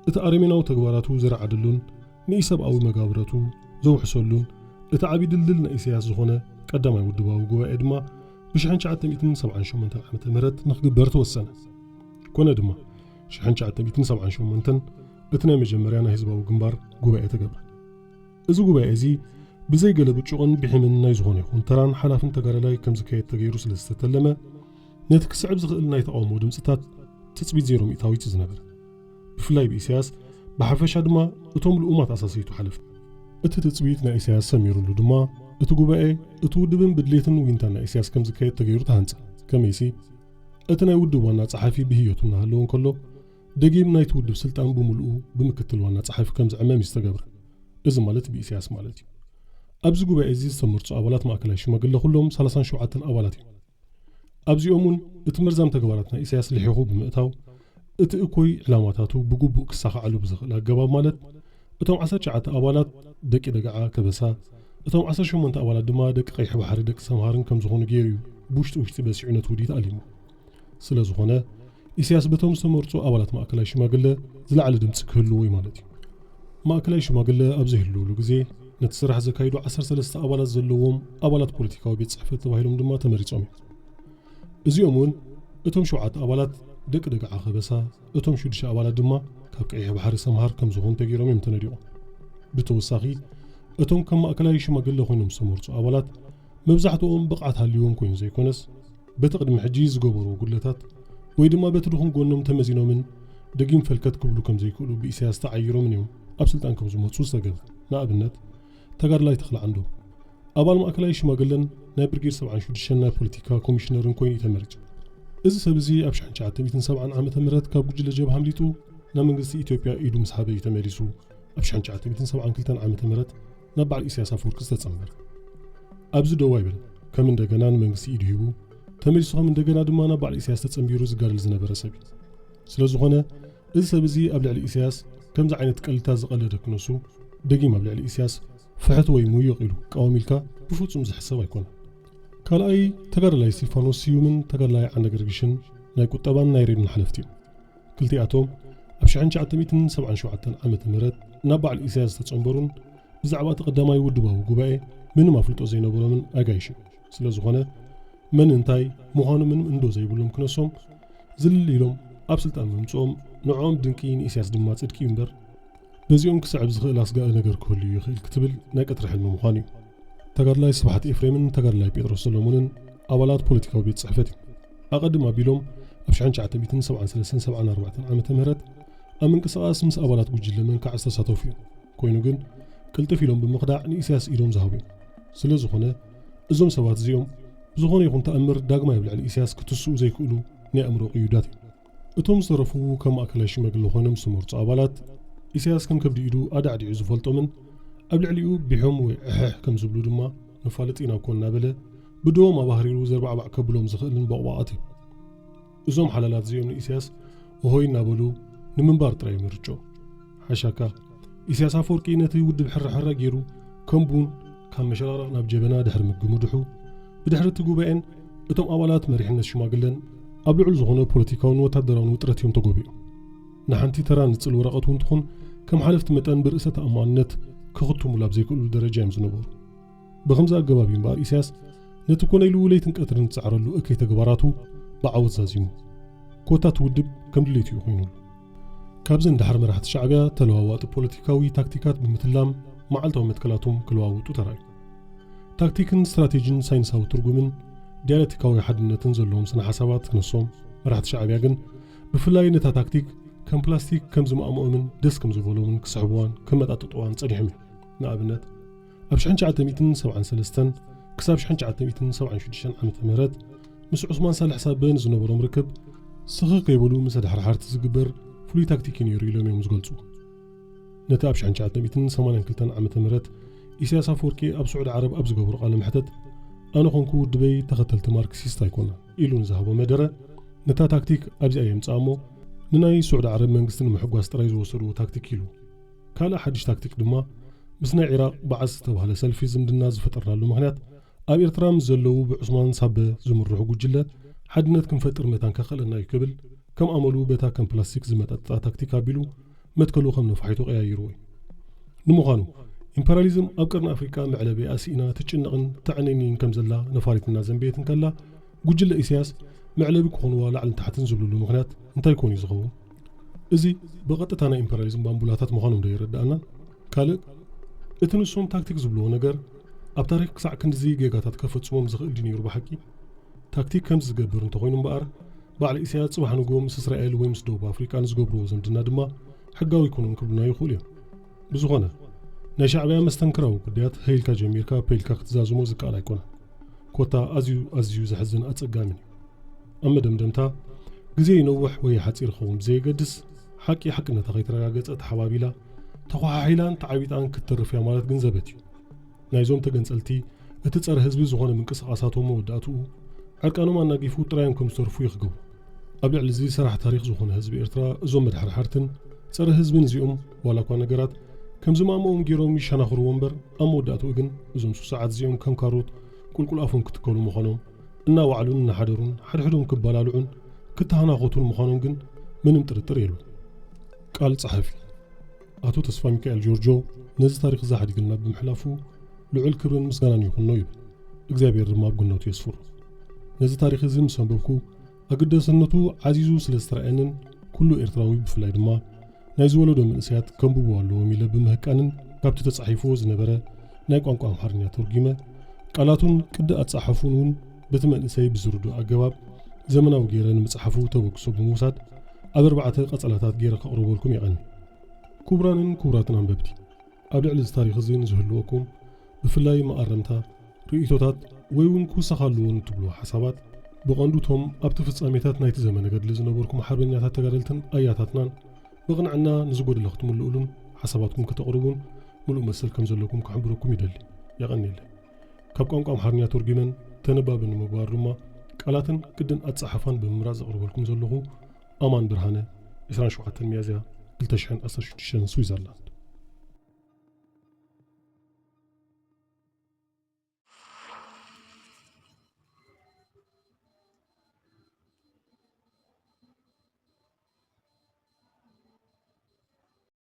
እቲ ኣረሜናዊ ተግባራቱ ዝረዓደሉን ንኢሰብኣዊ መጋብረቱ ዘውሕሰሉን፣ እቲ ዓቢ ድልድል ናይ ኢሳያስ ዝኾነ ቀዳማይ ውድባዊ ጉባኤ ድማ ብሽሕን ትሽዓተ ሚእትን ሰብዓን ሸሞንተን ዓመተ ምህረት ንኽግበር ተወሰነ። ኮነ ድማ፣ ሽሕን ትሽዓተ ሚእትን ሰብዓን ሸሞንተን እቲ ናይ መጀመርያ ናይ ህዝባዊ ግንባር ጉባኤ ተገብረ። እዚ ጉባኤ እዚ ብዘይ ገለ ብጩቕን ብሒምን ናይ ዝኾነ ይኹን ተራን ሓላፍን ተጋዳላይ ከም ዝካየድ ተገይሩ ስለ ዝተተለመ፣ ነቲ ክስዕብ ዝኽእል ናይ ተቓውሞ ድምፅታት ትፅቢት ዜሮ ሚእታዊት እዩ ዝነበረ። ብፍላይ ብኢሳያስ፣ ብሓፈሻ ድማ እቶም ልኡማት ኣሳሰይቱ ሓለፍቲ። እቲ ትፅቢት ናይ ኢሳያስ ሰሚሩሉ ድማ፣ እቲ ጉባኤ፣ እቲ ውድብን ብድሌትን ዊንታን ናይ ኢሳያስ ከም ዝካየድ ተገይሩ ተሃንፀ። ከመይሲ፣ እቲ ናይ ውድብ ዋና ጸሓፊ ብህይወቱ እናሃለወ እንከሎ፣ ደጊም ናይቲ ውድብ ስልጣን ብምሉኡ ብምክትል ዋና ጸሓፊ ከም ዝዕመም እዩ ዝተገብረ። እዚ ማለት ብኢሳያስ ማለት እዩ። ኣብዚ ጉባኤ እዚ ዝተመርጹ ኣባላት ማእከላይ ሽማግለ ኩሎም ሰላሳን ሸውዓተን ኣባላት እዮም። ኣብዚኦም እውን እቲ መርዛም ተግባራት ናይ ኢሳያስ ልሒኹ ብምእታው፣ እቲ እኩይ ዕላማታቱ ብግቡእ ክሳኻዓሉ ብዝኽእል ኣገባብ ማለት፣ እቶም ዓሰርተ ትሽዓተ ኣባላት ደቂ ደገዓ ከበሳ፣ እቶም ዓሰርተ ሸሞንተ ኣባላት ድማ ደቂ ቀይሕ ባሕሪ ደቂ ሰምሃርን ከም ዝኾኑ ገይሩ እዩ ብውሽጢ ውሽጢ በሲዑ ነቲ ውዲት ኣሊሙ። ስለ ዝኾነ፣ ኢሳያስ በቶም ዝተመርጹ ኣባላት ማእከላይ ሽማግለ ዝለዓለ ድምጺ ክህልዎ እዩ ማለት እዩ። ማእከላይ ሽማግለ ኣብ ዘይህልውሉ ግዜ፣ ነቲ ስራሕ ዘካይዱ ዓሰርተ ሰለስተ ኣባላት ዘለዎም ኣባላት ፖለቲካዊ ቤት ጽሕፈት ተባሂሎም ድማ ተመሪጾም እዮም። እዚኦም እውን እቶም ሸውዓተ ኣባላት ደቂ ደገዓ ከበሳ፣ እቶም ሽዱሽተ ኣባላት ድማ ካብ ቀይሕ ባሕሪ ሰምሃር ከም ዝኾኑ ተገይሮም እዮም ተነዲቖም። ብተወሳኺ፣ እቶም ከም ማእከላይ ሽማግለ ኮይኖም ዝተመርጹ ኣባላት መብዛሕትኦም ብቕዓት ሃልይዎም ኮይኑ ዘይኮነስ፣ በቲ ቅድሚ ሕጂ ዝገበርዎ ጉድለታት ወይ ድማ በቲ ድኹም ጎኖም ተመዚኖምን ደጊም ፈልከት ክብሉ ከም ዘይክእሉ ብኢሳያስ ተዓይሮምን እዮም ኣብ ስልጣን ከም ዝመጹ ዝተገብረ። ንኣብነት፣ ተጋዳላይ ተኽለ ዓንዶም ኣባል ማእከላይ ሽማግለን ናይ ብርጌድ ሰብዓን ሽዱሽተን ናይ ፖለቲካ ኮሚሽነርን ኮይኑ እዩ ተመሪጹ። እዚ ሰብ እዚ ኣብ ሽሕን ትሽዓተ ሚእትን ሰብዓን ዓመተ ምህረት ካብ ጉጅለ ጀብሃ ኣምሊጡ ናብ መንግስቲ ኢትዮጵያ ኢዱ ምስ ሃበ እዩ ተመሊሱ ኣብ ሽሕን ትሽዓተ ሚእትን ሰብዓን ክልተን ዓመተ ምህረት ናብ በዓል ኢሳያስ ኣፈወርቂ ዝተጸንበረ። ኣብዚ ደው ኣይበለን። ከም እንደገና ንመንግስቲ ኢዱ ሂቡ፣ ተመሊሱ ከም እንደገና ድማ ናብ በዓል ኢሳያስ ተጸንቢሩ ዝጋደል ዝነበረ ሰብ እዩ። ስለ ዝኾነ፣ እዚ ሰብ እዚ ኣብ ልዕሊ ኢሳያስ ከምዚ ዓይነት ቀልድታት ዝቐለደ ክነሱ፣ ደጊም ኣብ ልዕሊ ኢሳያስ ፍሕት ወይ ሙዩቕ ኢሉ ክቃወም ኢልካ ብፍጹም ዝሕሰብ ኣይኮነን። ካልኣይ፣ ተጋዳላይ እስጢፋኖስ ስዩምን ተጋዳላይ ዓንደ ገርግሽን ናይ ቁጠባን ናይ ሬድዮን ሓለፍቲ እዮም። ክልቲኣቶም ኣብ ሽሕን ትሽዓተ ሚእትን ሰብዓን ሸውዓተን ዓመተ ምህረት ናብ በዓል ኢሳያስ ዝተጸንበሩን ብዛዕባ እቲ ቀዳማይ ውድባዊ ጉባኤ ምንም ኣፍልጦ ዘይነበሮምን ኣጋይሽን ስለ ዝኾነ፣ መን እንታይ ምዃኑ ምንም እንዶ ዘይብሎም ክነሶም ዝልል ኢሎም ኣብ ስልጣን ምምፅኦም ንዕኦም ድንቂ፣ ንኢሳያስ ድማ ጽድቂ እዩ እምበር፣ በዚኦም ክስዕብ ዝኽእል ኣስጋኢ ነገር ክህሉ ይኽእል ክትብል ናይ ቀትሪ ሕልሚ ምዃኑ እዩ። ተጋድላይ ስብሓት ኤፍሬምን ተጋድላይ ጴጥሮስ ሰሎሞንን ኣባላት ፖለቲካዊ ቤት ጽሕፈት እዩ። ኣቐድም ኣቢሎም ኣብ ሽሕን ትሽዓተ ሚእትን ሰብዓን ሰለስተን ሰብዓን ኣርባዕተን ዓመተ ምህረት ኣብ ምንቅስቓስ ምስ ኣባላት ጉጅለ መንካዕ ዝተሳተፉ እዮም። ኮይኑ ግን ቅልጥፍ ኢሎም ብምኽዳዕ ንኢሳያስ ኢዶም ዝሃቡ እዮም። ስለ ዝኾነ እዞም ሰባት እዚኦም ብዝኾነ ይኹን ተኣምር ዳግማይ ኣብ ልዕሊ ኢሳያስ ክትስኡ ዘይክእሉ ናይ ኣእምሮ ቅዩዳት እዮም። እቶም ዝተረፉ ከም ማእከላይ ሽማግለ ኮይኖም ዝተመርጹ ኣባላት፣ ኢሳያስ ከም ከብዲ ኢዱ ኣዳዕዲዑ ዝፈልጦምን ኣብ ልዕሊኡ ቢሖም ወይ ዕሕሕ ከም ዝብሉ ድማ ንፋለጥ ኢና እኮ እናበለ ብድሆም ኣባህሪሩ ዘርባዕባዕ ከብሎም ዝኽእልን ቦቕባቓት እዮም። እዞም ሓላላት እዚኦም ንኢሳያስ እሆይ እናበሉ ንምንባር ጥራይ ምርጮ። ሓሻካ ኢሳያስ ኣፈወርቂ ነቲ ውድብ ሕራሕራ ገይሩ ከም ቡን ካብ መሸራረቕ ናብ ጀበና ድሕሪ ምግምድሑ፣ ብድሕሪ እቲ ጉባኤን እቶም ኣባላት መሪሕነት ሽማግለን ኣብ ልዑል ዝኾነ ፖለቲካውን ወታደራውን ውጥረት እዮም ተጎቢኦም። ንሓንቲ ተራ ንጽል ወረቐት እውን ትኹን ከም ሓለፍቲ መጠን ብርእሰ ተኣማንነት ክኽትሙሉ ኣብ ዘይክእሉ ደረጃ እዮም ዝነበሩ። ብኸምዚ ኣገባብ እዩ እምበኣር ኢሳያስ ነቲ ኮነ ኢሉ ለይትን ቀትርን ዝጸዕረሉ እከይ ተግባራቱ ብዓወት ዛዚሙ። ኮታ እቲ ውድብ ከም ድሌቱ እዩ ኮይኑሉ። ካብዚ ንደሓር መራሕቲ ሻዕብያ ተለዋዋጢ ፖለቲካዊ ታክቲካት ብምትላም መዓልታዊ መትከላቶም ክለዋውጡ ተራእዩ። ታክቲክን ስትራቴጂን ሳይንሳዊ ትርጉምን ዲያሌክቲካዊ ሓድነትን ዘለዎም ስነ ሓሳባት ክነሶም፣ መራሕቲ ሻዕብያ ግን ብፍላይ ነታ ታክቲክ ከም ፕላስቲክ ከም ዝማእምኦምን ደስ ከም ዝበሎምን ክስሕብዋን ከመጣጥጥዋን ጸኒሖም እዮም። ንኣብነት ኣብ ሽሕን ትሽዓተ ሚእትን ሰብዓን ሰለስተን ክሳብ ሽሕን ትሽዓተ ሚእትን ሰብዓን ሽዱሽተን ዓመተ ምህረት ምስ ዑስማን ሳልሕ ሳበ ንዝነበሮም ርክብ ስኽኽ ከይበሉ ምስ ኣድሓርሓርቲ ዝግበር ፍሉይ ታክቲክ እዩ ነይሩ ኢሎም እዮም ዝገልጹ። ነቲ ኣብ ሽሕን ትሽዓተ ሚእትን ሰማንያን ክልተን ዓመተ ምህረት ኢሳያስ ኣፈወርቂ ኣብ ስዑዲ ዓረብ ኣብ ዝገበሮ ቃለ መሕተት ኣነ ኾንኩ ውድበይ ተኸተልቲ ማርክሲስት ኣይኮና ኢሉ ንዝሃቦ መደረ ነታ ታክቲክ ኣብዚኣ የምጽኣ እሞ ንናይ ስዑዲ ዓረብ መንግስቲ ንምሕጓስ ጥራይ ዝወሰድዎ ታክቲክ ኢሉ። ካልእ ሓድሽ ታክቲክ ድማ ምስ ናይ ዒራቕ ባዕስ ዝተባህለ ሰልፊ ዝምድና ዝፈጠርናሉ ምኽንያት ኣብ ኤርትራ ምስ ዘለዉ ብዑስማን ሳበ ዝምርሑ ጉጅለ ሓድነት ክንፈጥር መታን ከኽእለና እዩ ክብል ከም ኣመሉ በታ ከም ፕላስቲክ ዝመጠጣ ታክቲክ ኣቢሉ መትከሉ ከም ነፋሒቶ ቀያይርዎ እዩ። ንምዃኑ ኢምፐርያሊዝም ኣብ ቀርኒ ኣፍሪቃ መዕለቢ ኣስኢና ትጭነቕን ተዕንንይን ከም ዘላ ነፋሪትና ዘንበየት እንከላ ጉጅለ ኢሳያስ መዕለቢ ክኾንዋ ላዕልን ታሕትን ዝብልሉ ምኽንያት እንታይ ኮን እዩ ዝኸውን? እዚ ብቐጥታ ናይ ኢምፐርያሊዝም ባምቡላታት ምዃኖም ዶ የረድኣና? ካልእ እቲ ንሶም ታክቲክ ዝብልዎ ነገር ኣብ ታሪክ ክሳዕ ክንድዚ ጌጋታት ከፈጽሞም ዝኽእል ድዩ ነይሩ ብሓቂ? ታክቲክ ከምዚ ዝገብር እንተኾይኑ እምበኣር በዓል ኢሳያስ ጽባሕ ንግሆ ምስ እስራኤል ወይ ምስ ደቡብ ኣፍሪቃ ንዝገብርዎ ዝምድና ድማ ሕጋዊ ኣይኮነን ክብሉና ይኽእሉ እዮም። ብዝኾነ ናይ ሻዕብያ መስተንክራዊ ግዳያት ሀይልካ ጀሚርካ ፐይልካ ክትዛዝሞ ዝከኣል ኣይኮነን። ኮታ ኣዝዩ ኣዝዩ ዘሕዝን ኣጸጋምን እዩ። ኣብ መደምደምታ ግዜ ይነውሕ ወይ ሓጺር ይኸውን ብዘየገድስ ሓቂ ሓቅነታ ከይተረጋገጸ ተሓባቢላ ተኾሓሒላን ተዓቢጣን ክትተርፍ እያ ማለት ግን ዘበት እዩ። ናይዞም ተገንጸልቲ እቲ ጸረ ህዝቢ ዝኾነ ምንቅስቓሳቶም መወዳእትኡ ዕርቃኖም ኣናጊፉ ጥራዮም ከም ዝተርፉ ይኽገቡ። ኣብ ልዕሊ እዚ ሰራሕ ታሪኽ ዝኾነ ህዝቢ ኤርትራ እዞም መድሓርሓርትን ጸረ ህዝብን እዚኦም ዋላ እኳ ነገራት ከም ዝማእምኦም ገይሮም ይሸናኽርዎ እምበር ኣብ መወዳእትኡ ግን እዞም ሱሳዓት እዚኦም ከም ካሮት ቁልቁል ኣፎም ክትከሉ ምዃኖም እናዋዕሉን እናሓደሩን ሓድሕዶም ክበላልዑን ክተሃናኾቱን ምዃኖም ግን ምንም ጥርጥር የሉ። ቃል ጸሓፊ ኣቶ ተስፋ ሚካኤል ጆርጆ ነዚ ታሪኽ እዚ ሓዲግልና ብምሕላፉ ልዑል ክብርን ምስጋናን ይኹኖ ይብል። እግዚኣብሔር ድማ ኣብ ጎነቱ የስፍሩ። ነዚ ታሪኽ እዚ ምስ ኣንበብኩ ኣገዳስነቱ ዓዚዙ ስለ ዝተራእየንን ኩሉ ኤርትራዊ ብፍላይ ድማ ናይ ዝወለዶ መንእሰያት ከንብብዎ ኣለዎም ኢለ ብምህቃንን ካብቲ ተጻሒፍዎ ዝነበረ ናይ ቋንቋ ኣምሓርኛ ተርጒመ ቃላቱን ቅዲ ኣጻሓፉን እውን በቲ መንእሰይ ብዝርድኦ ኣገባብ ዘመናዊ ገይረ ንምጽሓፉ ተበግሶ ብምውሳድ ኣብ ኣርባዕተ ቀጸላታት ገይረ ከቕርበልኩም የቐኒ። ክቡራንን ክቡራትን ኣንበብቲ፣ ኣብ ልዕሊ እዚ ታሪኽ እዚ ንዝህልወኩም ብፍላይ መኣረምታ፣ ርእይቶታት ወይ እውን ክውሰኽ ኣለዎ ንትብልዎ ሓሳባት ብቐንዱ እቶም ኣብቲ ፍጻሜታት ናይቲ ዘመነ ገድሊ ዝነበርኩም ሓርበኛታት ተጋደልትን ኣያታትናን ብቕንዕና ንዝጎደለ ክትምልኡሉን ሓሳባትኩም ከተቕርቡን ምሉእ መሰል ከም ዘለኩም ክሕብረኩም ይደሊ። የቐንየለይ። ካብ ቋንቋ ኣምሓርኛ ተርጒመን ተነባቢ ንምግባር ድማ ቃላትን ቅድን ኣጻሓፋን ብምምራጽ ዘቕርበልኩም ዘለኹ ኣማን ብርሃነ፣ ዕስራን ሸውዓተን ሚያዝያ ክልተ ሽሕን ዓሰርተ ሽዱሽተን ስዊዘርላንድ።